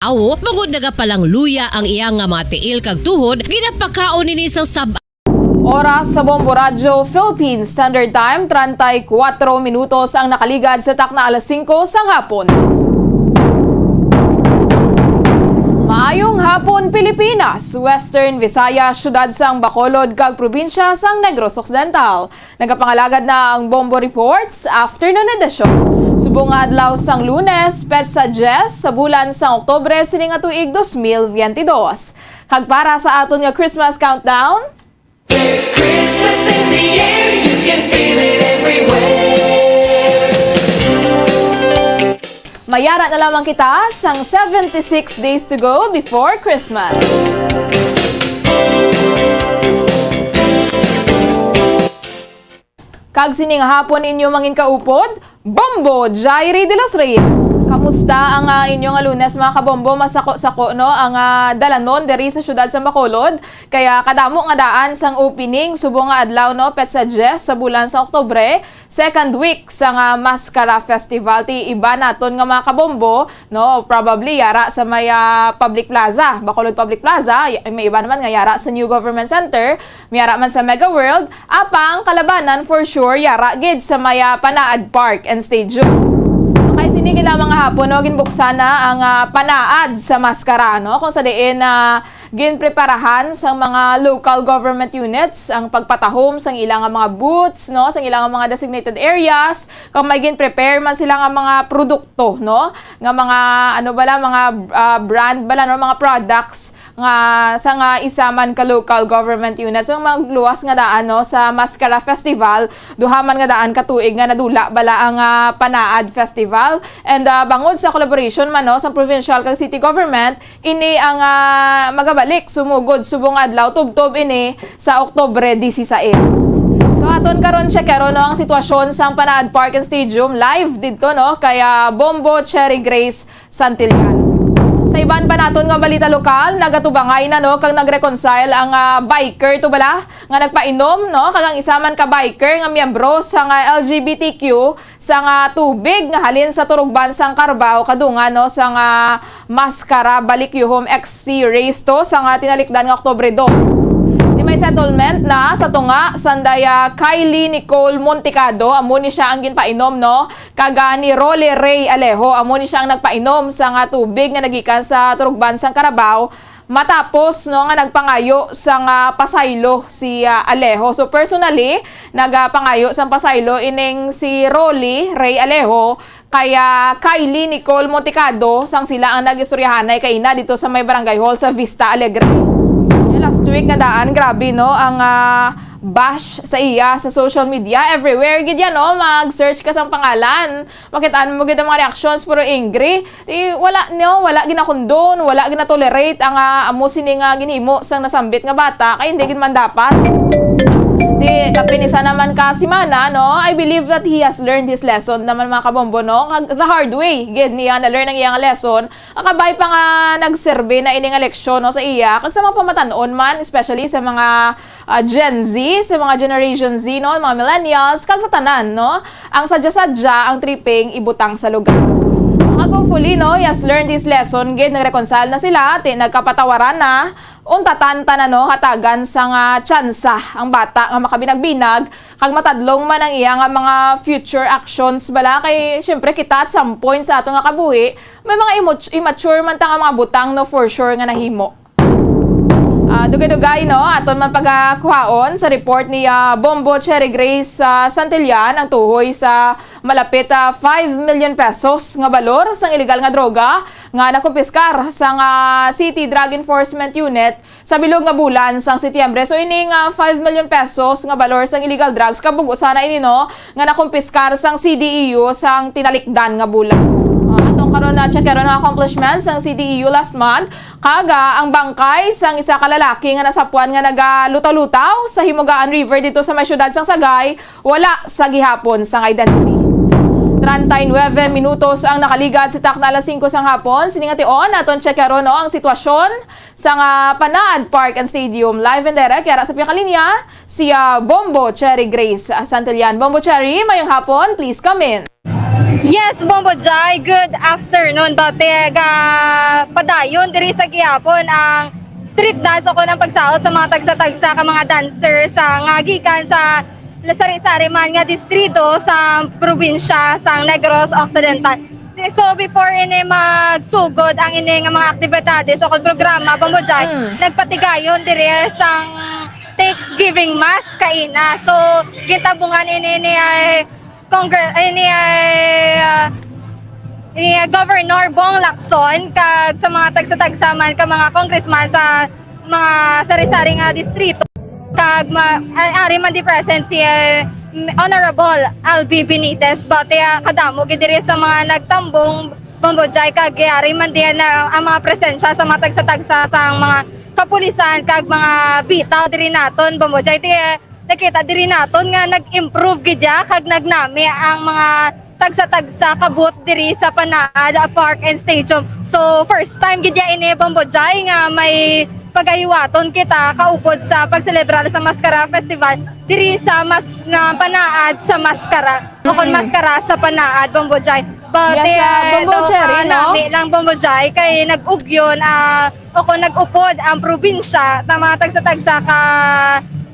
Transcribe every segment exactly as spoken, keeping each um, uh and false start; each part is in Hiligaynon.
awo, bangod nagapalangluya ang iya nga mga tiil kag tuhod, ginapakaon ini sang sab Oras sa Bombo Radyo Philippines Standard Time, treinta y cuatro minutos ang nakaligad sa takna alas singko sang hapon. Maayong hapon, Pilipinas, Western Visayas, siyudad sang Bacolod, kag probinsya sang Negros Occidental. Nagapangalagad na ang Bombo Reports Afternoon Edition. Subong nga adlaw sang Lunes, petsa diyes sa bulan sang Oktubre sining nga tuig dos mil biyente dos. Kag para sa aton nga Christmas countdown, There's Christmas in the air, you can feel it everywhere. Mayara na lamang kita sang seventy-six days to go before Christmas. Kag sini nga hapon inyo mangin kaupod, Bombo Jairi de los Reyes. Kamusta ang, ah, inyo nga Lunes, mga kabombo? Masako-sako, no, ang, ah, dalanon diri sa siyudad sa Bacolod. Kaya kadamo nga daan sang opening subong nga adlaw, no, petsa diyes sa bulan sa Oktubre, second week sang, ah, Mascara Festival. Ti iba naton nga mga kabombo, no, probably yara sa may, ah, Public Plaza, Bacolod Public Plaza, y-, may iba naman nga yara sa New Government Center, may yara man sa Mega World, apang kalabanan for sure yara gid sa may, ah, Panaad Park and Stadium. Kay sini gid lamang nga hapon, no, ginbuksan na ang, ah, Panaad sa Mascara, no, kung sa diin, ah, ginpreparahan sang mga local government units ang pagpatahom sang ila nga mga booths, no, sang ila nga mga designated areas, kag may ginprepare man sila nga mga produkto, no, nga mga, ano bala, mga, ah, brand bala, no, mga products nga sa nga isa man ka local government unit. So, magluwas nga daan, no, sa Mascara Festival, duha man nga daan ka tuig nga nadula bala ang, ah, Panaad Festival. And, ah, bangod sa collaboration man, no, sa provincial kag city government, ini ang, ah, magabalik sumugod subong adlaw, tubtob ini sa Oktubre disisais. So, aton karon checkero, no, ang sitwasyon sang Panaad Park and Stadium live didto, no, kay, ah, Bombo Cherry Grace Santillan. Sa iban pa naton nga balita lokal, nagatubangay na, no, kag nag-reconcile ang, ah, biker to bala nga nagpainom, no, kag ang isa man ka biker nga miyembro sang, ah, L G B T Q sang, ah, tubig nga halin sa Turugban sang Carabao kadungan, no, sang, ah, Mascara Balikuyuhom X C Race to sang, ah, tinalikdan nga Oktubre dos. Di may settlement na sa tunga sanday, ah, Kylie Nicole Montecado, amo ni siya ang ginpainom, no, kag, ah, ni Rolly Ray Alejo, amo ni siya ang nagpainom sang, ah, tubig nga nagikan sa Turugban sang Carabao, matapos, no, nga nagpangayo sang, ah, pasaylo si, ah, Alejo. So, personally, nagapangayo sang pasaylo ining si Rolly Ray Alejo kay, ah, Kylie Nicole Montecado, sang sila ang nag-istoryahanay kaina dito sa may barangay hall sa Vista Alegre. Last week nga daan, grabe, no, ang, ah, bash sa iya sa social media. Everywhere gid yan, no? Mag-search ka sang pangalan, makitaan mo gid ang mga reactions, puro angry. Di, wala, no? Wala ginakondon, wala ginatolerate ang, ah, amo sini nga ginhimo sang nasambit nga bata, kay hindi gid man dapat. Di, kapin isa naman ka semana, no? I believe that he has learned his lesson naman, mga kabombo, no? Kag the hard way gid niya na-learn ang iyang lesson. Ang kabay pa nga nagserbi na ini nga leksyon, no, sa iya, kag sa mga pamatan-on man, especially sa mga, ah, Gen Z, sa mga Generation Z, no, mga millennials, kag sa tanan, no, ang sadya-sadya ang tripping ibutang sa lugar. Kag hopefully, no, he has learned his lesson, gid nagreconcile na sila, ti nagkapatawaran na, untatan ta na, no, hatagan sang, ah, tsansa ang bata nga makabinag-binag, kag matadlong man ang iya nga mga future actions bala, kay syempre kita at some point sa ato nga kabuhi, may mga immat-, immature man ta nga mga butang, no, for sure nga nahimo. Ah, dugay-dugay, no, aton man pagakuhaon sa report ni, ah, Bombo Cherry Grace, ah, Santillan ang tuhoy sa malapit, ah, five million pesos nga balor sang iligal nga droga nga nakumpiskar sang, ah, City Drug Enforcement Unit sa bilog nga bulan sang Setyembre. So, ini nga five million pesos nga balor sang illegal drugs, kabug-osan na ini, no, nga nakumpiskar sang C D E U sang tinalikdan nga bulan. Ah, atong karon na check karon ang accomplishments sang C D E U last month, kag, ah, ang bangkay sang isa ka lalaki nga nasapuan nga nagalutaw-lutaw sa Himugaan River dito sa may siyudad sang Sagay, wala sa gihapon sang identity. Treinta y nueve minutos ang nakaligad sa takna alas singko sang hapon. Sini nga tion, aton check karon, no, ang sitwasyon sang, ah, Panaad Park and Stadium. Live and direct, yara sa pinakalinya, si, ah, Bombo Cherry Grace, ah, Santillan. Bombo Cherry, mayong hapon. Please come in. Yes, Bombo Jai, good afternoon. Bati ga padayon diri sa gihapon ang street dance o kon ang pagsaot sa mga tagsa-tagsa ka mga dancer sa nga gikan sa sari-sari man nga distrito sa probinsya sa Negros Occidental. So before ini magsugod ang ini nga mga aktibidades o kon programa, Bombo Jai, Mm. nagpatigayon diri sang Thanksgiving Mass kaina. So gintabungan ini ni ay Congress, ay, ni, ay, ah, ni Governor Bong Lacson kag sa mga tagsa-tagsa man ka mga congressman sa mga sari-sari nga distrito kag ma, ay, ari man di present si, eh, Honorable Albi Benitez. Bati, ah, kadamo gid diri sa mga nagtambong, Bombo Jai, kag ari man di na ang mga presensya sa mga tagsa-tagsa sa mga kapulisan kag mga bitaw diri naton, Bombo Jai. Ti, eh, nakita diri naton nga nag-improve gid ya kag nagnami ang mga tagsa-tagsa ka booth diri sa Panaad Park and Stadium. So, first time gid ya ini, Bombo Jai, nga may pagahiwaton kita kaupod sa pagselebrar sa Maskara Festival diri sa mas nga Panaad sa Maskara o kon Mm. Maskara sa Panaad, Bombo Jai. But, Yes, ah, eh, Bombo daw Cherry, sa no? nami lang, Bombo Jai, kay nag-ugyon, ah, o kon nag-upod ang probinsya, ang mga tagsa-tagsa ka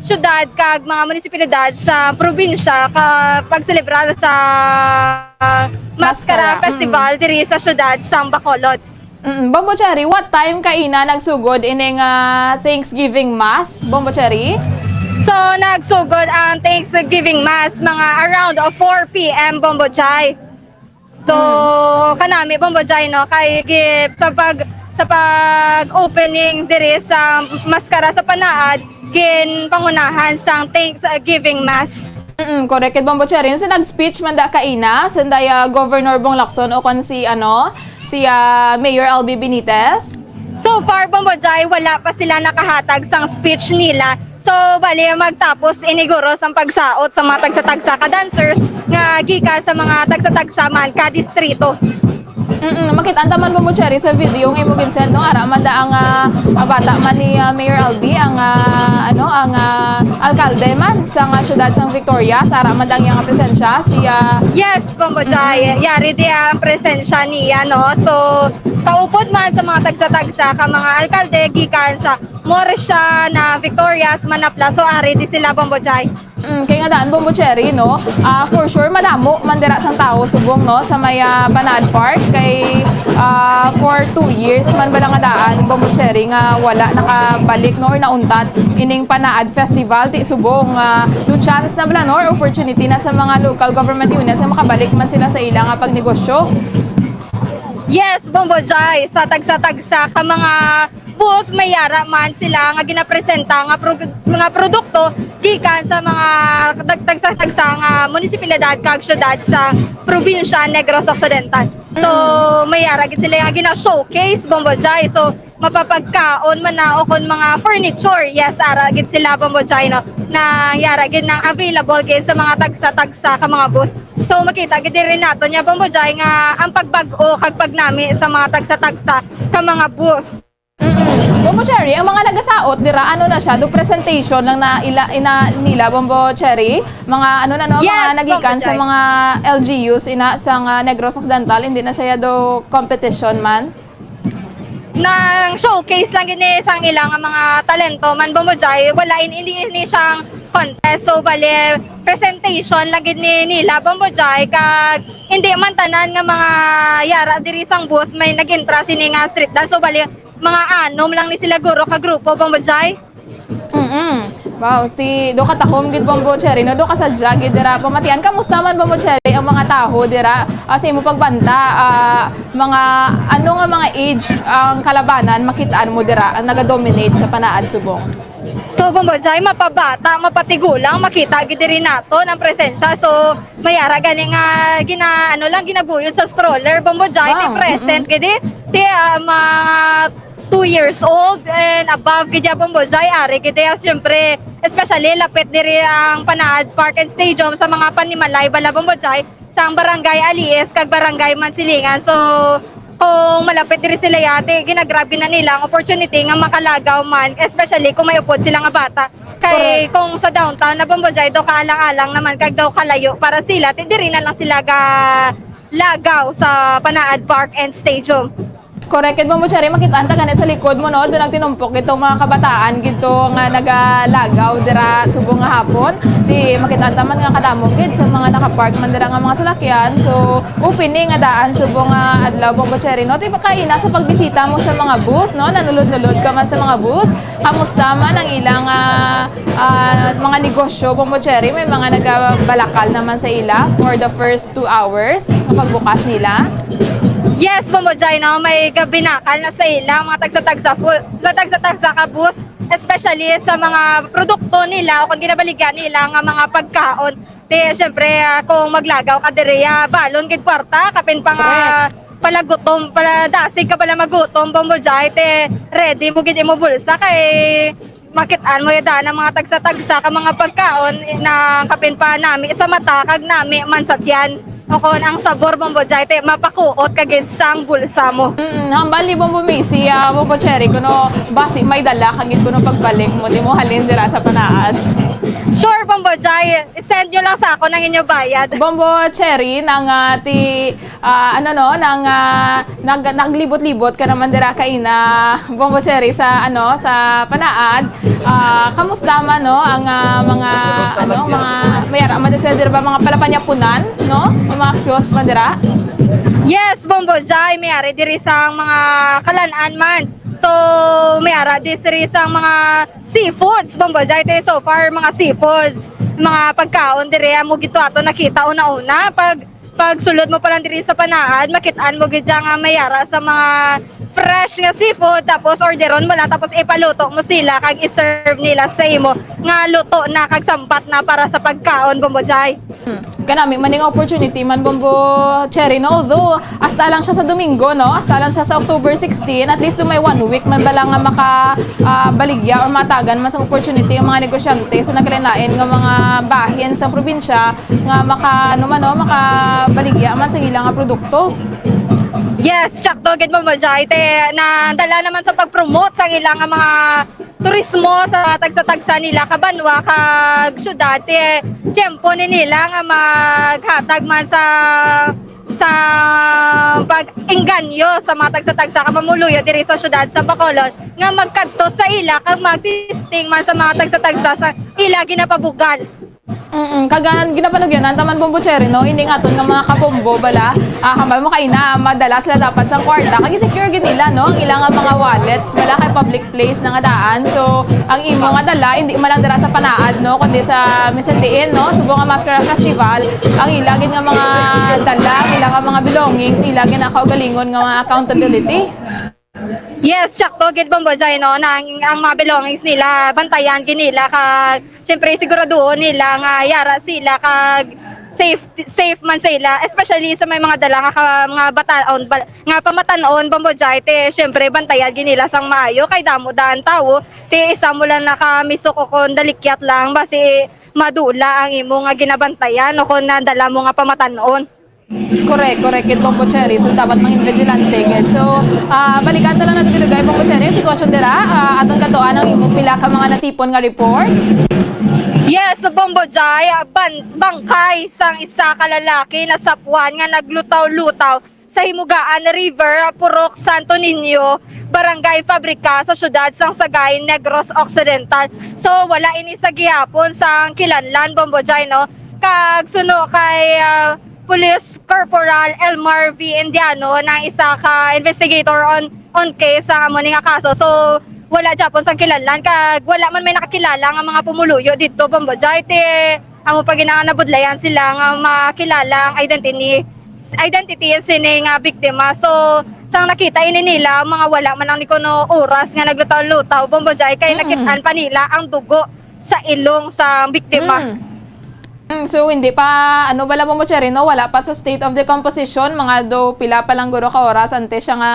syudad kag mga munisipalidad sa probinsya ka pagselebrar sa Maskara Maskara, Festival mm. diri sa syudad sang Bacolod. Mm, Bombo Cherry, what time kaina nagsugod ining, ah, Thanksgiving Mass, Bombo Cherry? So, nagsugod ang Thanksgiving Mass mga around of four P M, Bombo Jai. So, Mm. kanami, Bombo Jai, no, kay gi-, sa pag, sa pag-opening diri sa Maskara sa Panaad, ginpangunahan sang Thanksgiving Mass. Mm, correct, Bombo Cherry. Sa nag-speech man da kaina, sanday, ah, Governor Bong Lacson o kon si, ano, si, ah, Mayor Albi Benitez? So far, Bombo Jai, wala pa sila nakahatag sang speech nila. So, bali, magtapos iniguros ang pagsaot sa mga tagsa-tagsa ka dancers nga gikan sa mga tagsa-tagsa man ka distrito. Mm, makita ta man, Bombo Cherry, sa video nga imo ginsend, no? Ara man da ang, ah, ah, bata man ni, ah, Mayor Albi, ang, ah, ano, ang, ah, alkalde man sa nga syudad sang Victoria, sa ara man da ang iyang presensya, si, ah, Yes, Bombo Jai, Mm. yari di ang presensya niya, no? So, kaupod man sa mga tagsa-tagsa ka mga alkalde gikan sa Murcia, na Victorias, Manapla, so ari di sila, Bombo Jai. Mm, kay nga daan, Bombo Cherry, no? Ah, for sure, madamo man dira sang tawo subong, no, sa may, ah, Panaad Park. Kay, ah, for two years man bala nga daan, Bombo Cherry, nga wala nakabalik, no, or nauntat ining Panaad Festival. Ti subong, ah, do chance na bala, no, or opportunity na sa mga local government units nga makabalik man sila sa ila nga pagnegosyo. Yes, Bombo Jai, sa tagsa-tagsa ka mga booth, may yara man sila nga ginapresenta nga prog-, mga produkto gikan sa mga tag-, tagsa-tagsa nga munisipalidad kag syudad sa probinsya Negros Occidental. So, Mm. may yara gid sila nga gina-showcase, Bombo Jai. So, mapapagkaon man na o kon mga furniture, yes, ara gid sila, Bombo Jai, no, na yara gid nang available gid sa mga tagsa-tagsa ka mga booth. So, makita gid diri nato niya, Bombo Jai, nga ang pagbag-o kag pagnami sa mga tagsa-tagsa ka mga booth. Mm-mm. Bombo Cherry, ang mga nagasaot dira, ano na siya, do presentation lang na ila, ina, nila, Bombo Cherry? Mga, ano na, no, Yes, mga nagikan Bombo sa Jai. mga L G Us, ina, sa nga Negros Occidental, hindi na siya do competition man? Nang showcase lang gid ni sang ila nga mga talento man, Bombo Jai, wala in, hindi ni siyang contest. So, bali, presentation lang gid ni nila, Bombo Jai, kag hindi man tanan nga mga yara diri sang booth may nag-entra sini nga street dance. So, bali, mga anom lang ni sila guro ka grupo, Bombo Jai. Mm-mm. Wow, ti do katahom gid, Bombo Cherry, no? Do kasadya gid dira. Pamatian, kamusta man, Bombo Cherry, ang mga tawo dira? Ah, sa imo pagbanta, ah, mga, ano nga mga age ang kalabanan makitaan mo dira ang nagadominate sa Panaad subong? So, Bombo Jai, mapabata, mapatigulang, makita gid diri naton ang presensya. So, may ara gani nga gina-, ano lang, ginaguyod sa stroller, Bombo Jai, Wow. ti present Mm-mm. gid, eh. Ti, ah, mga two years old and above gid ya, Bombo Jai, ari gid ya, siyempre, especially lapit diri ang Panaad Park and Stadium sa mga panimalay bala, Bombo Jai, sa ang Barangay Aliis kag Barangay Mansilingan. So, kung malapit diri sila yati, ginagrab gid na nila ang opportunity nga makalagaw man, especially kung may upod sila nga bata. Kay Correct. kung sa downtown na, Bombo Jai, daw kaalang-alang naman kag daw kalayo para sila, ti diri na lang sila ga lagaw sa Panaad Park and Stadium. Correct, gid, Bombo Cherry, makit-an ta gani sa likod mo, no? Doon nagtinumpok itong mga kabataan gito nga nagalagaw dira subong nga hapon. Di makit-an ta man nga kadamo gid sa mga nakapark man dira nga mga salakyan. So, open ni nga daan subong nga adlaw, Bombo Cherry, no? Di ba kaina sa pagbisita mo sa mga booth, no? Nanulod-nulod ka man sa mga booth. Kamusta man ang ilang, ah, ah, mga negosyo, Bombo Cherry? May mga nagabalakal naman sa ila for the first two hours nga pagbukas nila? Yes, Bombo Jai, no? May gabinakal na sa ila, mga tagsa-tagsa fu-, mga tagsa-tagsa ka booth, especially sa mga produkto nila o kung ginabaligya nila nga mga pagkaon. Te, syempre, ah, kung maglagaw ka diri, ah, balon gid kwarta, kapin pa nga Correct. palagutom, paladasig ka pala magutom, Bombo Jai, te, ready mo gid imo bulsa kay makit-an mo yada ang mga tagsa-tagsa ka mga pagkaon na kapin pa nami sa mata kag nami man sa tiyan. O kon ang sabor, Bombo Jai, te, mapakuot ka gid sang bulsa mo. Mm, hambal ni Bombo Macy, ah, Bombo Cherry, kuno basi may dala ka gid kuno pagbalik mo, di mo halin dira sa Panaad. Sure, Bombo Jai, i-send nyo lang sa ako ng inyo bayad. Bombo Cherry, nang, ah, ti, ah, ano, no, nang, ah, nag-, naglibot-libot ka naman dira kaina, Bombo Cherry, sa, ano, sa Panaad. Ah, kamusta man, no, ang, ah, mga, ano, mga, may ara man sila dira ba, mga palapanyapunan, no? O mga kiosk man dira? Yes, Bombo Jai, may ari diri sa mga kalan-an man. So, may ara diri sa mga seafoods, Bombo Jai, te, so far, mga seafoods, mga pagkaon diri, amo gito ato nakita una-una. Pag, pag sulod mo pa lang diri sa Panaad, makit-an mo gid dyan nga may ara sa mga fresh nga seafood, tapos orderon mo lang, tapos ipaluto mo sila, kag i-serve nila sa imo nga luto na kag sambat na para sa pagkaon, Bombo Jai. Hmm. Kanami man ning opportunity man, Bombo Cherry, no? Although, hasta lang siya sa Domingo, no? Hasta lang siya sa October sixteen. At least, do may one week man bala nga maka, ah, baligya or matagan man sa opportunity ang mga negosyante sa nagkalain-lain nga mga bahin sa probinsya nga maka, ano man, no? Makabaligya man sa ilang nga produkto. Yes, sakto gid, Bombo Jai. Te, na dala naman sa pag-promote sa ilang nga mga turismo sa tagsa-tagsa nila ka banwa kag syudad, ti tiyempo ni nila nga maghatag man sa, sa pag-engganyo sa mga tagsa-tagsa ka mamuluyo diri sa syudad sa Bacolod nga magkadto sa ila kag mag-testing man sa mga tagsa-tagsa sa ila ginapabugal. Mm-mm. Kag ang ginapanugyanan ta man, Bombo Cherry, no? Ining aton nga mga kabombo bala, ah, hambal mo kaina, madala sila dapat sang kwarta. Kag i-secure gid nila, no, ang ilang nga mga wallets bala kay public place na nga daan. So, ang imo nga dala, hindi man lang dira sa Panaad, no, kundi sa misindiin, no, subong nga Mascara Festival, ang ila gid nga mga dala, ang ila nga mga belongings, ila gid na kaugalingon nga mga accountability. Yes, sakto gid, Bombo Jai, no, na ang, ang mga belongings nila, bantayan gid nila, kag siyempre siguraduhon nila nga yara sila kag safe, safe man sila, especially sa may mga dala nga ka, mga bataon, bal-, nga pamatanon, Bombo Jai, te, siyempre bantayan gid nila sang maayo kay damo daan tawo, te, isa mo lang nakamisok o kon dalikyat lang, basi madula ang imo nga ginabantayan o kon nadala mo nga pamatanon. Correct, correct gid, Bombo Cherry. So, dapat mangin vigilante gid. So, ah, balikan ta lang nato gid, Bombo Cherry, ang sitwasyon dira. Ah, aton katuan ang imo pila ka mga natipon nga reports. Yes, Bombo Jai, ah, ban-, bangkay sang isa ka lalaki nasapuan nga naglutaw-lutaw sa Himugaan River, Purok Santo Niño, Barangay Fabrica, sa siyudad sang Sagay, Negros Occidental. So, wala ini sa gihapon sang kilanlan, Bombo Jai, no? Kag suno kay, ah, Police Corporal Elmar V. Indiano na isa ka investigator on, on case sa amo ni nga kaso. So, wala gyapon sang kilanlan kag wala man may nakakilala nga mga pumuluyo didto, Bombo Jai. Ti amo pa gid nga nabudlayan sila nga makilala ang identity, identity sini nga biktima. So, sang nakita ini nila, mga wala man lang ni kuno oras nga naglutaw-lutaw, Bombo Jai, kay Mm-mm. nakit-an pa nila ang dugo sa ilong sa biktima. Mm. Mm, so, hindi pa, ano bala, Bombo Cherry, no? Wala pa sa state of decomposition, mga do pila pa lang guro ka oras antes siya nga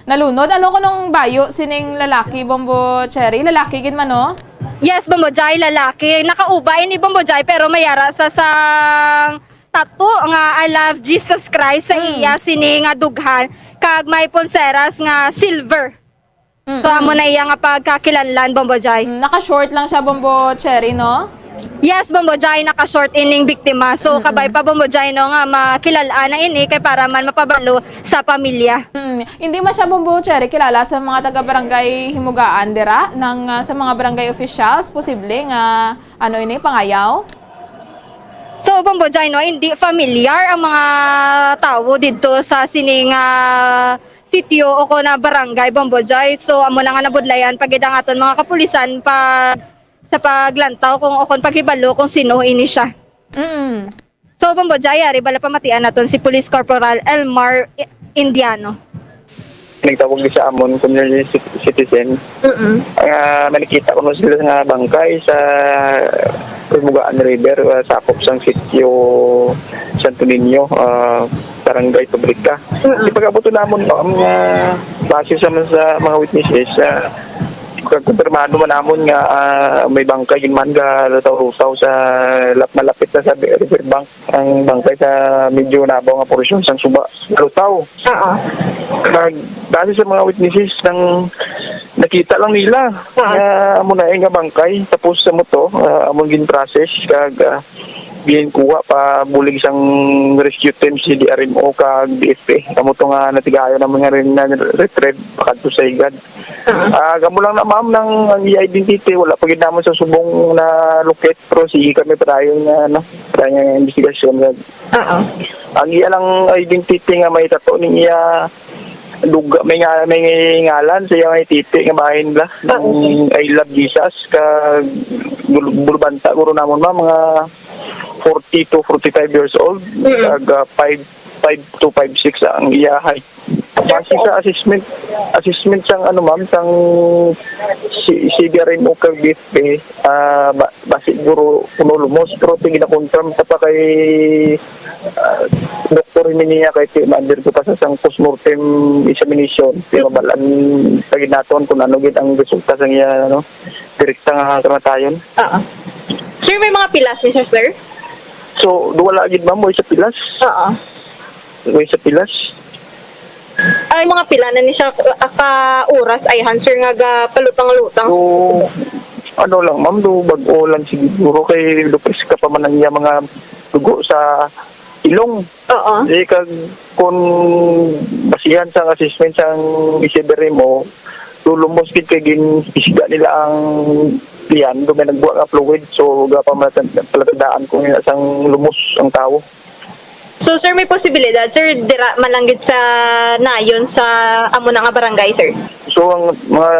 nalunod. Ano kunong bayo sining lalaki, Bombo Cherry? Lalaki gid man, no? Yes, Bombo Jai, lalaki. Nakauba ini, Bombo Jai, pero may ara sa sang tattoo nga "I love Jesus Christ" sa Mm. iya sini nga dughan, kag may pulseras nga silver. So, Mm-mm. amo na iya nga pagkakilanlan, Bombo Jai. Mm, naka-short lang siya, Bombo Cherry, no? Yes, Bombo Jai, naka-short ining biktima. So, Mm-mm. kabay pa, Bombo Jai, no, nga makilal-an na ini kay para man mapabalo sa pamilya. Mm, hindi man siya, Bombo Cherry, kilala sa mga taga-barangay Himugaan dira, nang, ah, sa mga barangay officials, posible nga, ano ini, pangayaw? So, Bombo Jai, no, hindi familiar ang mga tawo didto sa sining, ah, sitio o kon na barangay, Bombo Jai. So, amo na nga nabudlayan pa gid ang aton mga kapulisan pa, sa paglantaw kung, o kon paghibalo kung sino ini siya. Mm. So, Bombo Jai, ari bala pamatian naton si Police Corporal Elmar I-, Indiano. Nagtawag di sa amon, community cit-, citizen. Mm-mm. Nga nakita ko na sila nga bangkay sa Himugaan River, ah, sakop sang sitio Santo Niño, ah, Barangay Fabrica. Mm-mm. Di pag-abot namon, ma'am, nga base sa, sa mga witnesses, ah, kumpirmado man namon nga, ah, may bangkay gid man nga lutaw-lutaw sa lap-, malapit na sa river bank. Ang bangkay sa medyo nabaw nga porsyon sang suba, lutaw. Oo. Kag base sa mga witnesses nang nakita lang nila Oo. nga amo na nga bangkay, tapos sa mo to, ah, amo gin-process kag, ah, ginkuha pa bulig sang rescue team si D R M O kag D F A. Amo to nga natigayon naman nga rin na retrieve pakadto sa higad. Ah, kamo lang na, ma'am, nang ang iya identity, wala pa gid namon sa subong na locate, pero sige kami padayon nga, ano, padayon nga investigasyon. Oo. Ang iya lang identity nga may tato ning iya duga, may nga-, may ngalan sa iya nga titi nga bahin bala. Oo. Ang I Love Jesus, ka gul-, bulbanta, guro namon, ma'am, mga forty to forty-five years old, Mm. kag, ah, five, five to five six ang iya height. Base sa assessment, assessment sang ano, ma'am, sang si-, C D R M O kag D F A, ah, ba-, base guro kuno lumos, pero ti gina-confirm ta pa kay, ah, doktor ini niya kay ti ma-undergo pa sa sang postmortem examination. Ti mabalaan pa gid naton kung ano gid ang resulta sang iya, ano, direkta nga kamatayon. Oo. Sir, may mga pilas ni siya, sir? So, do wala gid, ma'am, way sa pilas. Oo. Way sa pilas. Ay, mga pila na ni siya, ah, ka oras ay han, sir, nga gapalutang-lutang? So, ano lang, ma'am, do bag-o lang siguro kay do preska pa man ang iya mga dugo sa ilong. Oo. Eh, kag kung basihan sa assessment sang C D R M O, so lumos gid kay gin-isda nila ang tiyan, do may nagbuwa nga fluid, so gapamalasan-, palatandaan ko nga sang lumos ang tawo. So, sir, may posibilidad, sir, dira man lang gid sa nayon sa amo na nga barangay, sir? So, ang mga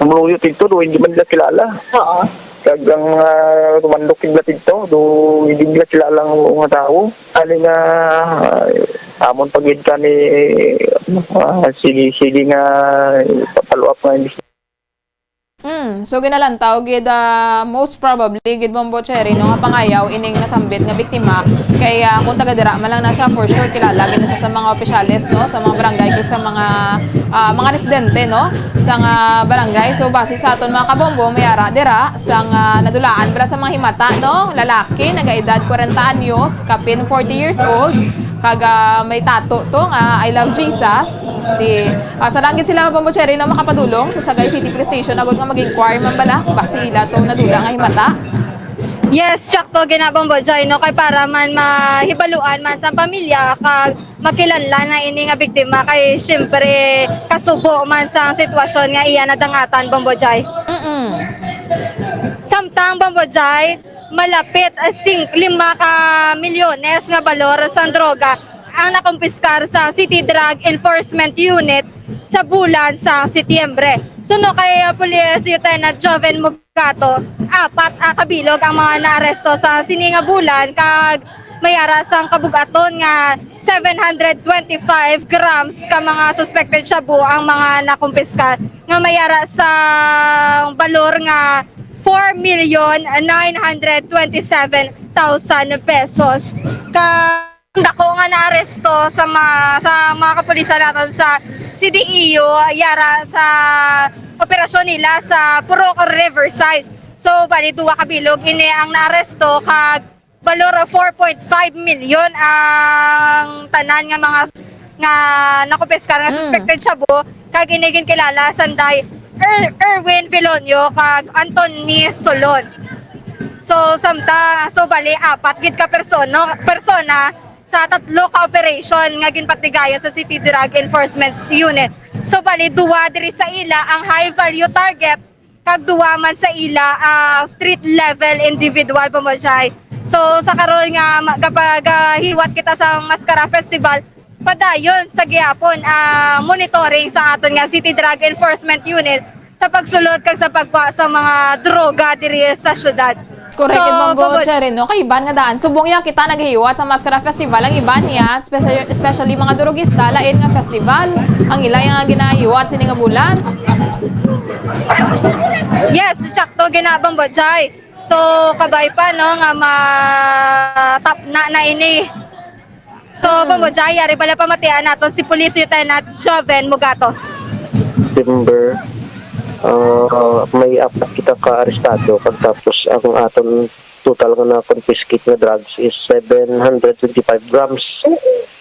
namuluyot dito, do, hindi man nila kilala. Oo. Kag ang mga tumandok nila dito, do, hindi nila kilala ang mga tao. Ani nga, ah, amon pa gid kani, ah, sige, sige nga, pa-, follow up nga imbis- Mm, so ginalantaw gid, ah, most probably gid, Bombo Cherry, no, nga pangayaw ining nasambit nga biktima kay, ah, kung taga dira man lang na siya, for sure kilala gid na siya sa mga opisyales, no, sa mga barangay kag sa mga, ah, mga residente, no, sa nga barangay. So base sa aton mga kabombo, may ara dira sang, ah, nadulaan bala sa mga himata, no, lalaki, nagaedad kwarenta anyos, kapin forty years old, kag, ah, may tato to nga I love Jesus. Di, ah, sarang gid sila, Bombo Cherry, no, makapadulong sa Sagay City Police Station agod nga mag-inquire man bala basi ila to nadula nga himata. Yes, sakto gid na, Bombo Joy, no, kay para man mahibaluan man sa pamilya kag makilanlan na ini nga biktima kay siyempre kasubo man sa sitwasyon nga iya nadangatan, Bombo Joy. Mm-mm. Samtang, Bombo Joy, malapit, ah, sing-, lima ka milyones nga balor sang droga ang nakumpiskar sa City Drug Enforcement Unit sa bulan sa Setyembre. Suno kay, ah, Police Lieutenant Joven Mugato, apat, ah, kabilog ang mga naaresto sa sini nga bulan kag may ara sang kabug-aton nga seven hundred twenty-five grams ka mga suspected shabu ang mga nakumpiskar nga may ara sang balor nga four million nine hundred twenty-seven thousand pesos. Ka-, dako nga naaresto sa mga, sa mga kapulisan naton sa C D E U, yara sa operasyon nila sa Purok Riverside. So, bali, duha ka bilog ini ang naaresto, kag balor four point five milyon ang tanan nga mga s-, nga nakumpiskar nga Mm. suspected shabu, kag ini ginkilala sanday Er-, Erwin Vilonio kag Anthony Solon. So, samta, so bali, apat gid ka persono, persona sa tatlo ka operation nga ginpatigayon sa City Drug Enforcement Unit. So, bali, duwa diri sa ila ang high value target, kag duwa man sa ila ang street level individual, Bombo Jai. So, sa karon nga ma-, gapagahiwat kita sa Mascara Festival, padayon sa gihapon ang monitoring sa aton nga City Drug Enforcement Unit sa pagsulod kag sa pagkuha sa mga droga diri sa syudad. Correct, so, Bombo Bombo Cherry, no? Kay iban nga daan, subong ya kita naghiwat sa Mascara Festival, ang iban niya, especially, especially mga durugista, lain nga festival ang ila nga ginahiwat sini nga bulan. Yes, sakto gina, Bombo Jai. So, kabay pa, no, nga matapna na ini. So, Bombo Jai, ari bala pamatian naton si Police Lieutenant Joven Mugato. December, ah, may apat kita ka arestado, kag tapos ang aton total nga na-confiscate nga drugs is seven hundred twenty-five grams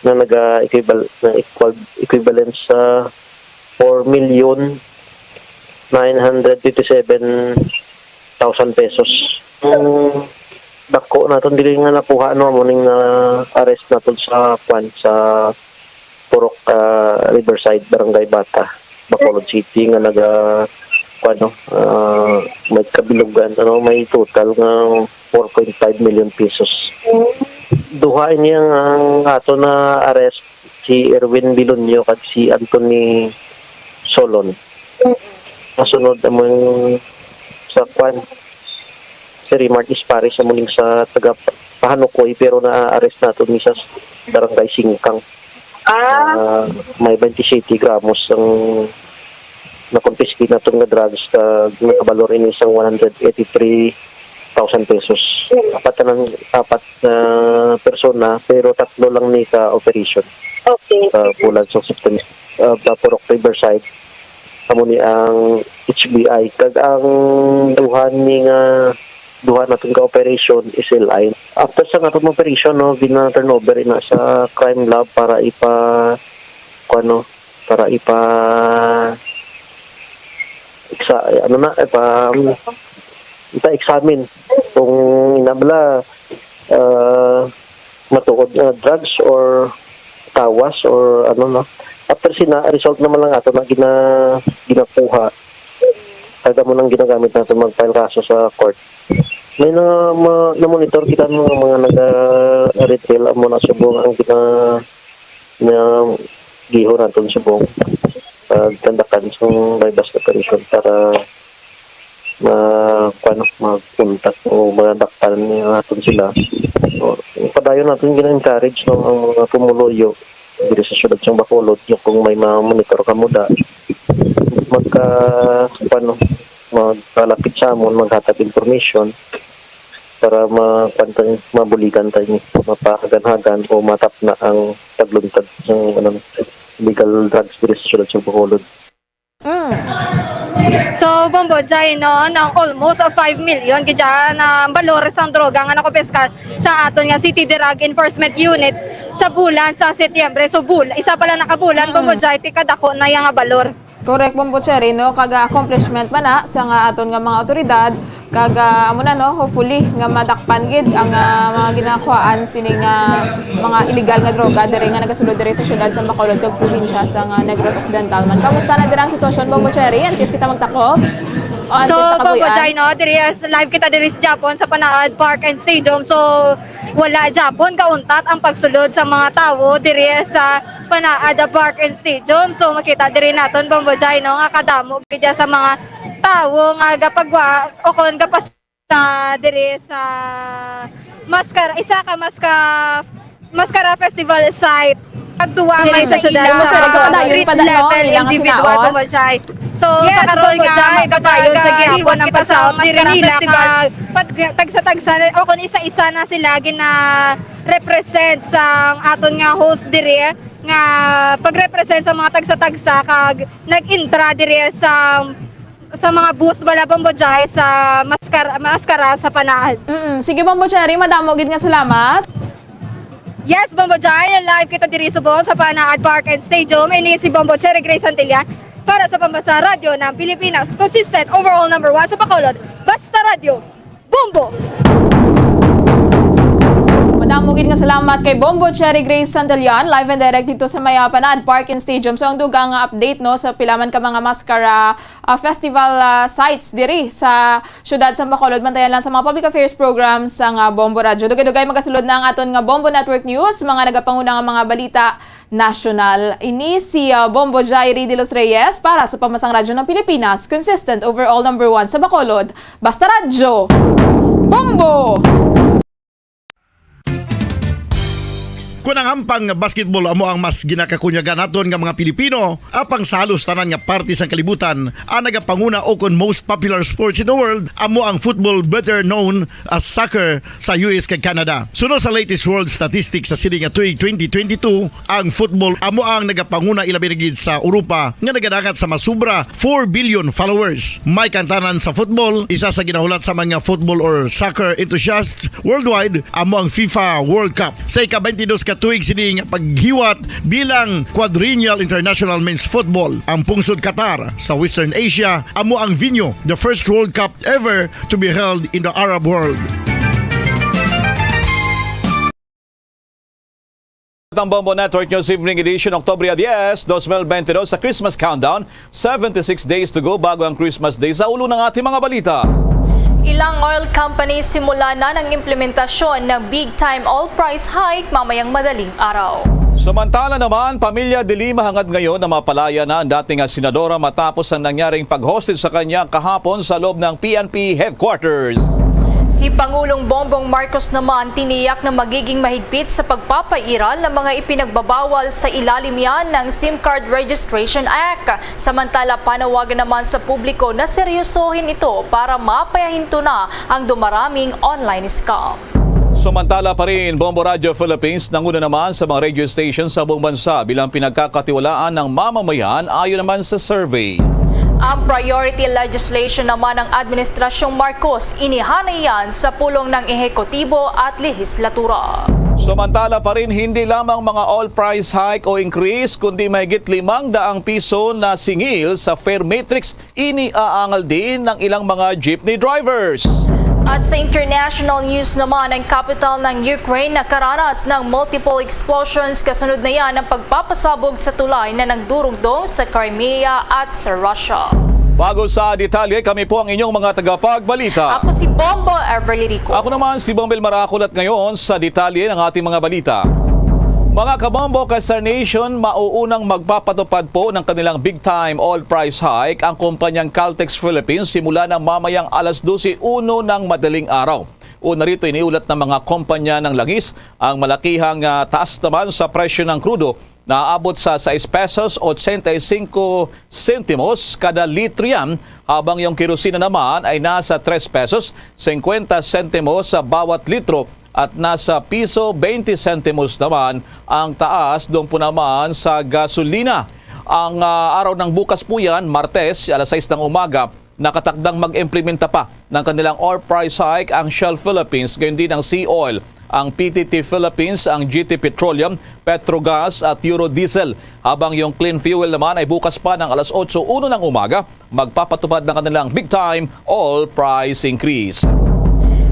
na naga-equibal-, na equal-, equivalent sa four million nine hundred fifty-seven thousand pesos. Ang dako naton diri nga nakuha, no, amo ning, ah, arrest naton sa, kwan, sa Purok, ah, Riverside, Barangay Bata, Bacolod City, nga naga, kwan, no, ah, may kabilugan, ano, may total nga four point five million pesos. Duha ini ang, ang ato na arrest, si Erwin Bilonio kag si Anthony Solon. Masunod among sa, kwan, si Rimard Ispares, amo ning sa taga Pahanukoy, pero na-arrest nato ni sa Barangay Singkang. Ah. Ah, may twenty-seven gramos ang na-confiscate naton nga drugs, kag nakabalor ini sang one hundred eighty-three thousand pesos. Apat tanan, apat na persona, pero tatlo lang ni ka operation. Okay. Sa bulan sa September, ah, Bapurok Riverside, amo ni ang H B I. Kag ang duha ni nga, duha naton ka operation is L I. After sa naton operation, no, gina-turnover ina sa crime lab para ipa, kuwan, no, para ipa, exa-, ano na, ipa, um, ipa-examine kung ina bala, ah, matuod nga drugs or tawas or ano, no. After sina, result naman lang ato na gina-, ginakuha. Kag amo nang ginagamit nato mag-file kaso sa court. May na, ma-, na-monitor kita nga mga naga-retail, amo na subong ang gina-, nga giho naton subong, ah, tandakan sang buy-bust operation para ma-, kuwan, mapunta o madakpan naton sila. So, padayon naton gina-encourage, no, ang mga pumuluyo diri sa siyudad sang Bacolod, nga kung may ma-monitor kamo da, magka-, kuwan, no, magkalapit sa amon, maghatag information para ma-, kuwan ta, mabuligan ta ini, mapahagan-hagan o matapna ang pagluntad sang, ano, illegal drugs diri sa siyudad sa Bacolod. Mm. So, Bombo Jai, no, nang almost a five million gid dyan ang balor sang droga nga nakumpiskar sa aton nga City Drug Enforcement Unit sa bulan sa Setyembre. So, bul-, isa pa lang na ka bulan, Mm. Bombo Jai, ti kadako na iya nga balor. Correct, Bombo Cherry, no? Kag, ah, accomplishment man na sa nga aton nga mga awtoridad, kag, ah, amo na, no, hopefully nga madakpan gid ang, ah, mga ginakuhaan sini nga mga illegal nga droga diri nga nagasulod diri sa siyudad sa Bacolod kag probinsya sa nga Negros Occidental man. Kamusta na dira ang sitwasyon, Bombo Cherry? Antes kita magtakop, o antes So, ta Bombo kabuy-an? Jai, no, diri, ah, live kita diri sa Japon sa Panaad Park and Stadium. So, wala Japon kauntat ang pagsulod sa mga tawo diri sa Panaad Park and Stadium. So, makita diri naton, Bombo Jai, no, nga kadamo gid sa mga tawo nga gapagwa o kon gapasa diri sa Mascara, isa ka Masca-, Mascara Festival site. Pagduwa Diri man sa sa syudad ila, sa Mascara, padayon street pa da-, no, level ilang individual, sinaon. Bombo Jai. So, Yes, sa karon Bombo nga, Jai, magpadayon sa padayon gihapon ang kita sa pagsaot diri Mascara nila Festival. Pag tagsa-tagsa na, o kung isa-isa na sila gina-represent sa aton nga host diri, nga pag-represent sa mga tagsa-tagsa kag nag-intra diri sa, sa mga booth bala, Bombo Jai, sa Mascara, Mascara sa Panaad. Mm, sige, Bombo Cherry, madamo gid nga salamat. Yes, Bombo Jai, live kita diri subong sa Panaad Park and Stadium. Ini si Bombo Cherry Grace Santillan para sa Pambasa Radyo ng Pilipinas. Consistent, overall number one sa Bacolod. Basta Radyo, Bombo! Amo gid nga salamat kay Bombo Cherry Grace Santillan, live and direct dito sa may, ah, Panaad Park and Stadium. So, ang dugang nga update, no, sa pila man ka mga maskara, ah, festival, ah, sites diri sa syudad sa Bacolod, bantayan lang sa mga public affairs programs sang, ah, Bombo Radyo. Dugay-dugay magasulod na ang aton nga Bombo Network News, mga nagapanguna nga mga balita nasyonal. Ini si, ah, Bombo Jairi de los Reyes para sa Pambansang Radyo ng Pilipinas, consistent overall number one sa Bacolod. Basta Radyo, Bombo! Kon ang hampang nga basketball amo ang mas ginakakunyagan naton nga mga Pilipino, apang sa halos tanan nga parte sang kalibutan, ang nagapanguna o kon most popular sports in the world amo ang football, better known as soccer, sa U S kag Canada. Suno sa latest world statistics sa sini nga tuig twenty twenty-two, ang football amo ang nagapanguna ilabi na gid sa Europa nga nagadangat sa masubra four billion followers. May kantanan sa football, isa sa ginahulat sa mga football or soccer enthusiasts worldwide amo ang FIFA World Cup. Sa ika-twenty-dos ka tuig sini nga paghiwat bilang Quadrennial International Men's Football, ang pungsod Qatar sa Western Asia amo ang venue the first World Cup ever to be held in the Arab world. Ang Bombo Network News Evening Edition, Oktubre dies, dos mil bente dos, sa Christmas Countdown. Seventy-six days to go bago ang Christmas Day. Sa ulo ng ating mga balita. Ilang oil companies simula na ng implementasyon ng big time oil price hike mamayang madaling araw. Samantala naman, pamilya de Lima hangad ngayon na mapalaya na ang dating senadora matapos ang nangyaring pag-hostage sa kanya kahapon sa loob ng P N P headquarters. Si Pangulong Bongbong Marcos naman tiniyak na magiging mahigpit sa pagpapairal ng mga ipinagbabawal sa ilalim yan ng SIM Card Registration Act. Samantala, panawagan naman sa publiko na seryosohin ito para mapahinto na ang dumaraming online scam. Samantala pa rin, Bombo Radio Philippines nanguna naman sa mga radio station sa buong bansa bilang pinagkakatiwalaan ng mamamayan ayon naman sa survey. Ang priority legislation naman ng Administrasyong Marcos, inihanay yan sa pulong ng ehekutibo at lehislatura. Samantala pa rin, hindi lamang mga oil price hike o increase, kundi mahigit limang daang piso na singil sa fare matrix iniaangal din ng ilang mga jeepney drivers. At sa international news naman, ang kapital ng Ukraine nakaranas ng multiple explosions kasunod na yan ng pagpapasabog sa tulay na nagdurugdong sa Crimea at sa Russia. Bago sa detalye, kami po ang inyong mga tagapagbalita. Ako si Bombo Everly Rico. Ako naman si Bombil Maracol at ngayon sa detalye ng ating mga balita. Mga kabombo, ka-Star Nation, mauunang magpapatupad po ng kanilang big time oil price hike ang kumpanyang Caltex Philippines simula na mamayang alas dose uno ng madaling araw. Una rito, iniulat ng mga kumpanya ng langis ang malakihang, ah, taas naman sa presyo ng krudo na aabot sa sais pesos ochenta y cinco sentimos kada litro yan, habang yung kerosina naman ay nasa tres pesos cincuenta sentimos sa bawat litro at nasa piso twenty sentimos naman ang taas doon po naman sa gasolina. Ang, ah, araw ng bukas po yan, Martes, alas sais ng umaga, nakatakdang mag-implementa pa ng kanilang oil price hike ang Shell Philippines, gayon din ang Sea Oil, ang P T T Philippines, ang G T Petroleum, Petrogas at Euro Diesel. Habang yung Clean Fuel naman ay bukas pa ng alas otso uno ng umaga, magpapatupad ng kanilang big time oil price increase.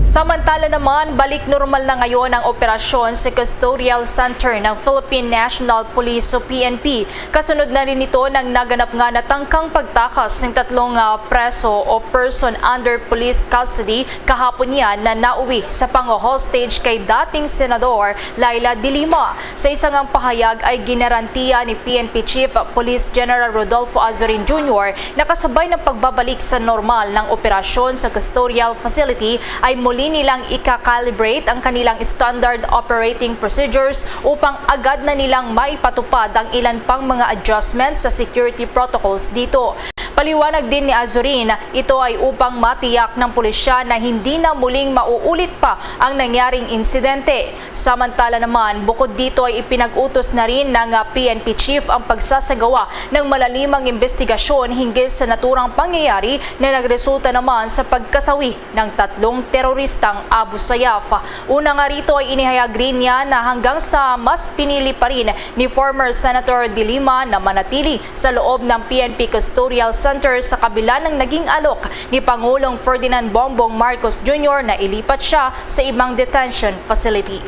Samantala naman, balik normal na ngayon ang operasyon sa Custodial Center ng Philippine National Police o P N P. Kasunod na rin ito ng naganap nga natangkang pagtakas ng tatlong, ah, preso o person under police custody kahapon yan na nauwi sa pang-hostage kay dating Senador Leila de Lima. Sa isa ngang pahayag ay ginarantiya ni P N P Chief Police General Rodolfo Azurin Junior na kasabay ng pagbabalik sa normal ng operasyon sa custodial facility ay muli nilang ika-calibrate ang kanilang standard operating procedures upang agad na nilang maipatupad ang ilan pang mga adjustments sa security protocols dito. Paliwanag din ni Azurin, ito ay upang matiyak ng pulisya na hindi na muling mauulit pa ang nangyaring insidente. Samantala naman, bukod dito ay ipinag-utos na rin ng, ah, P N P chief ang pagsasagawa ng malalimang investigasyon hinggil sa naturang pangyayari na nagresulta naman sa pagkasawi ng tatlong teroristang Abu Sayyaf. Una nga rito ay inihayag rin niya na hanggang sa mas pinili pa rin ni former Senator De Lima na manatili sa loob ng P N P Custodial Center sa kabila ng naging alok ni Pangulong Ferdinand Bongbong Marcos Junior na ilipat siya sa ibang detention facility.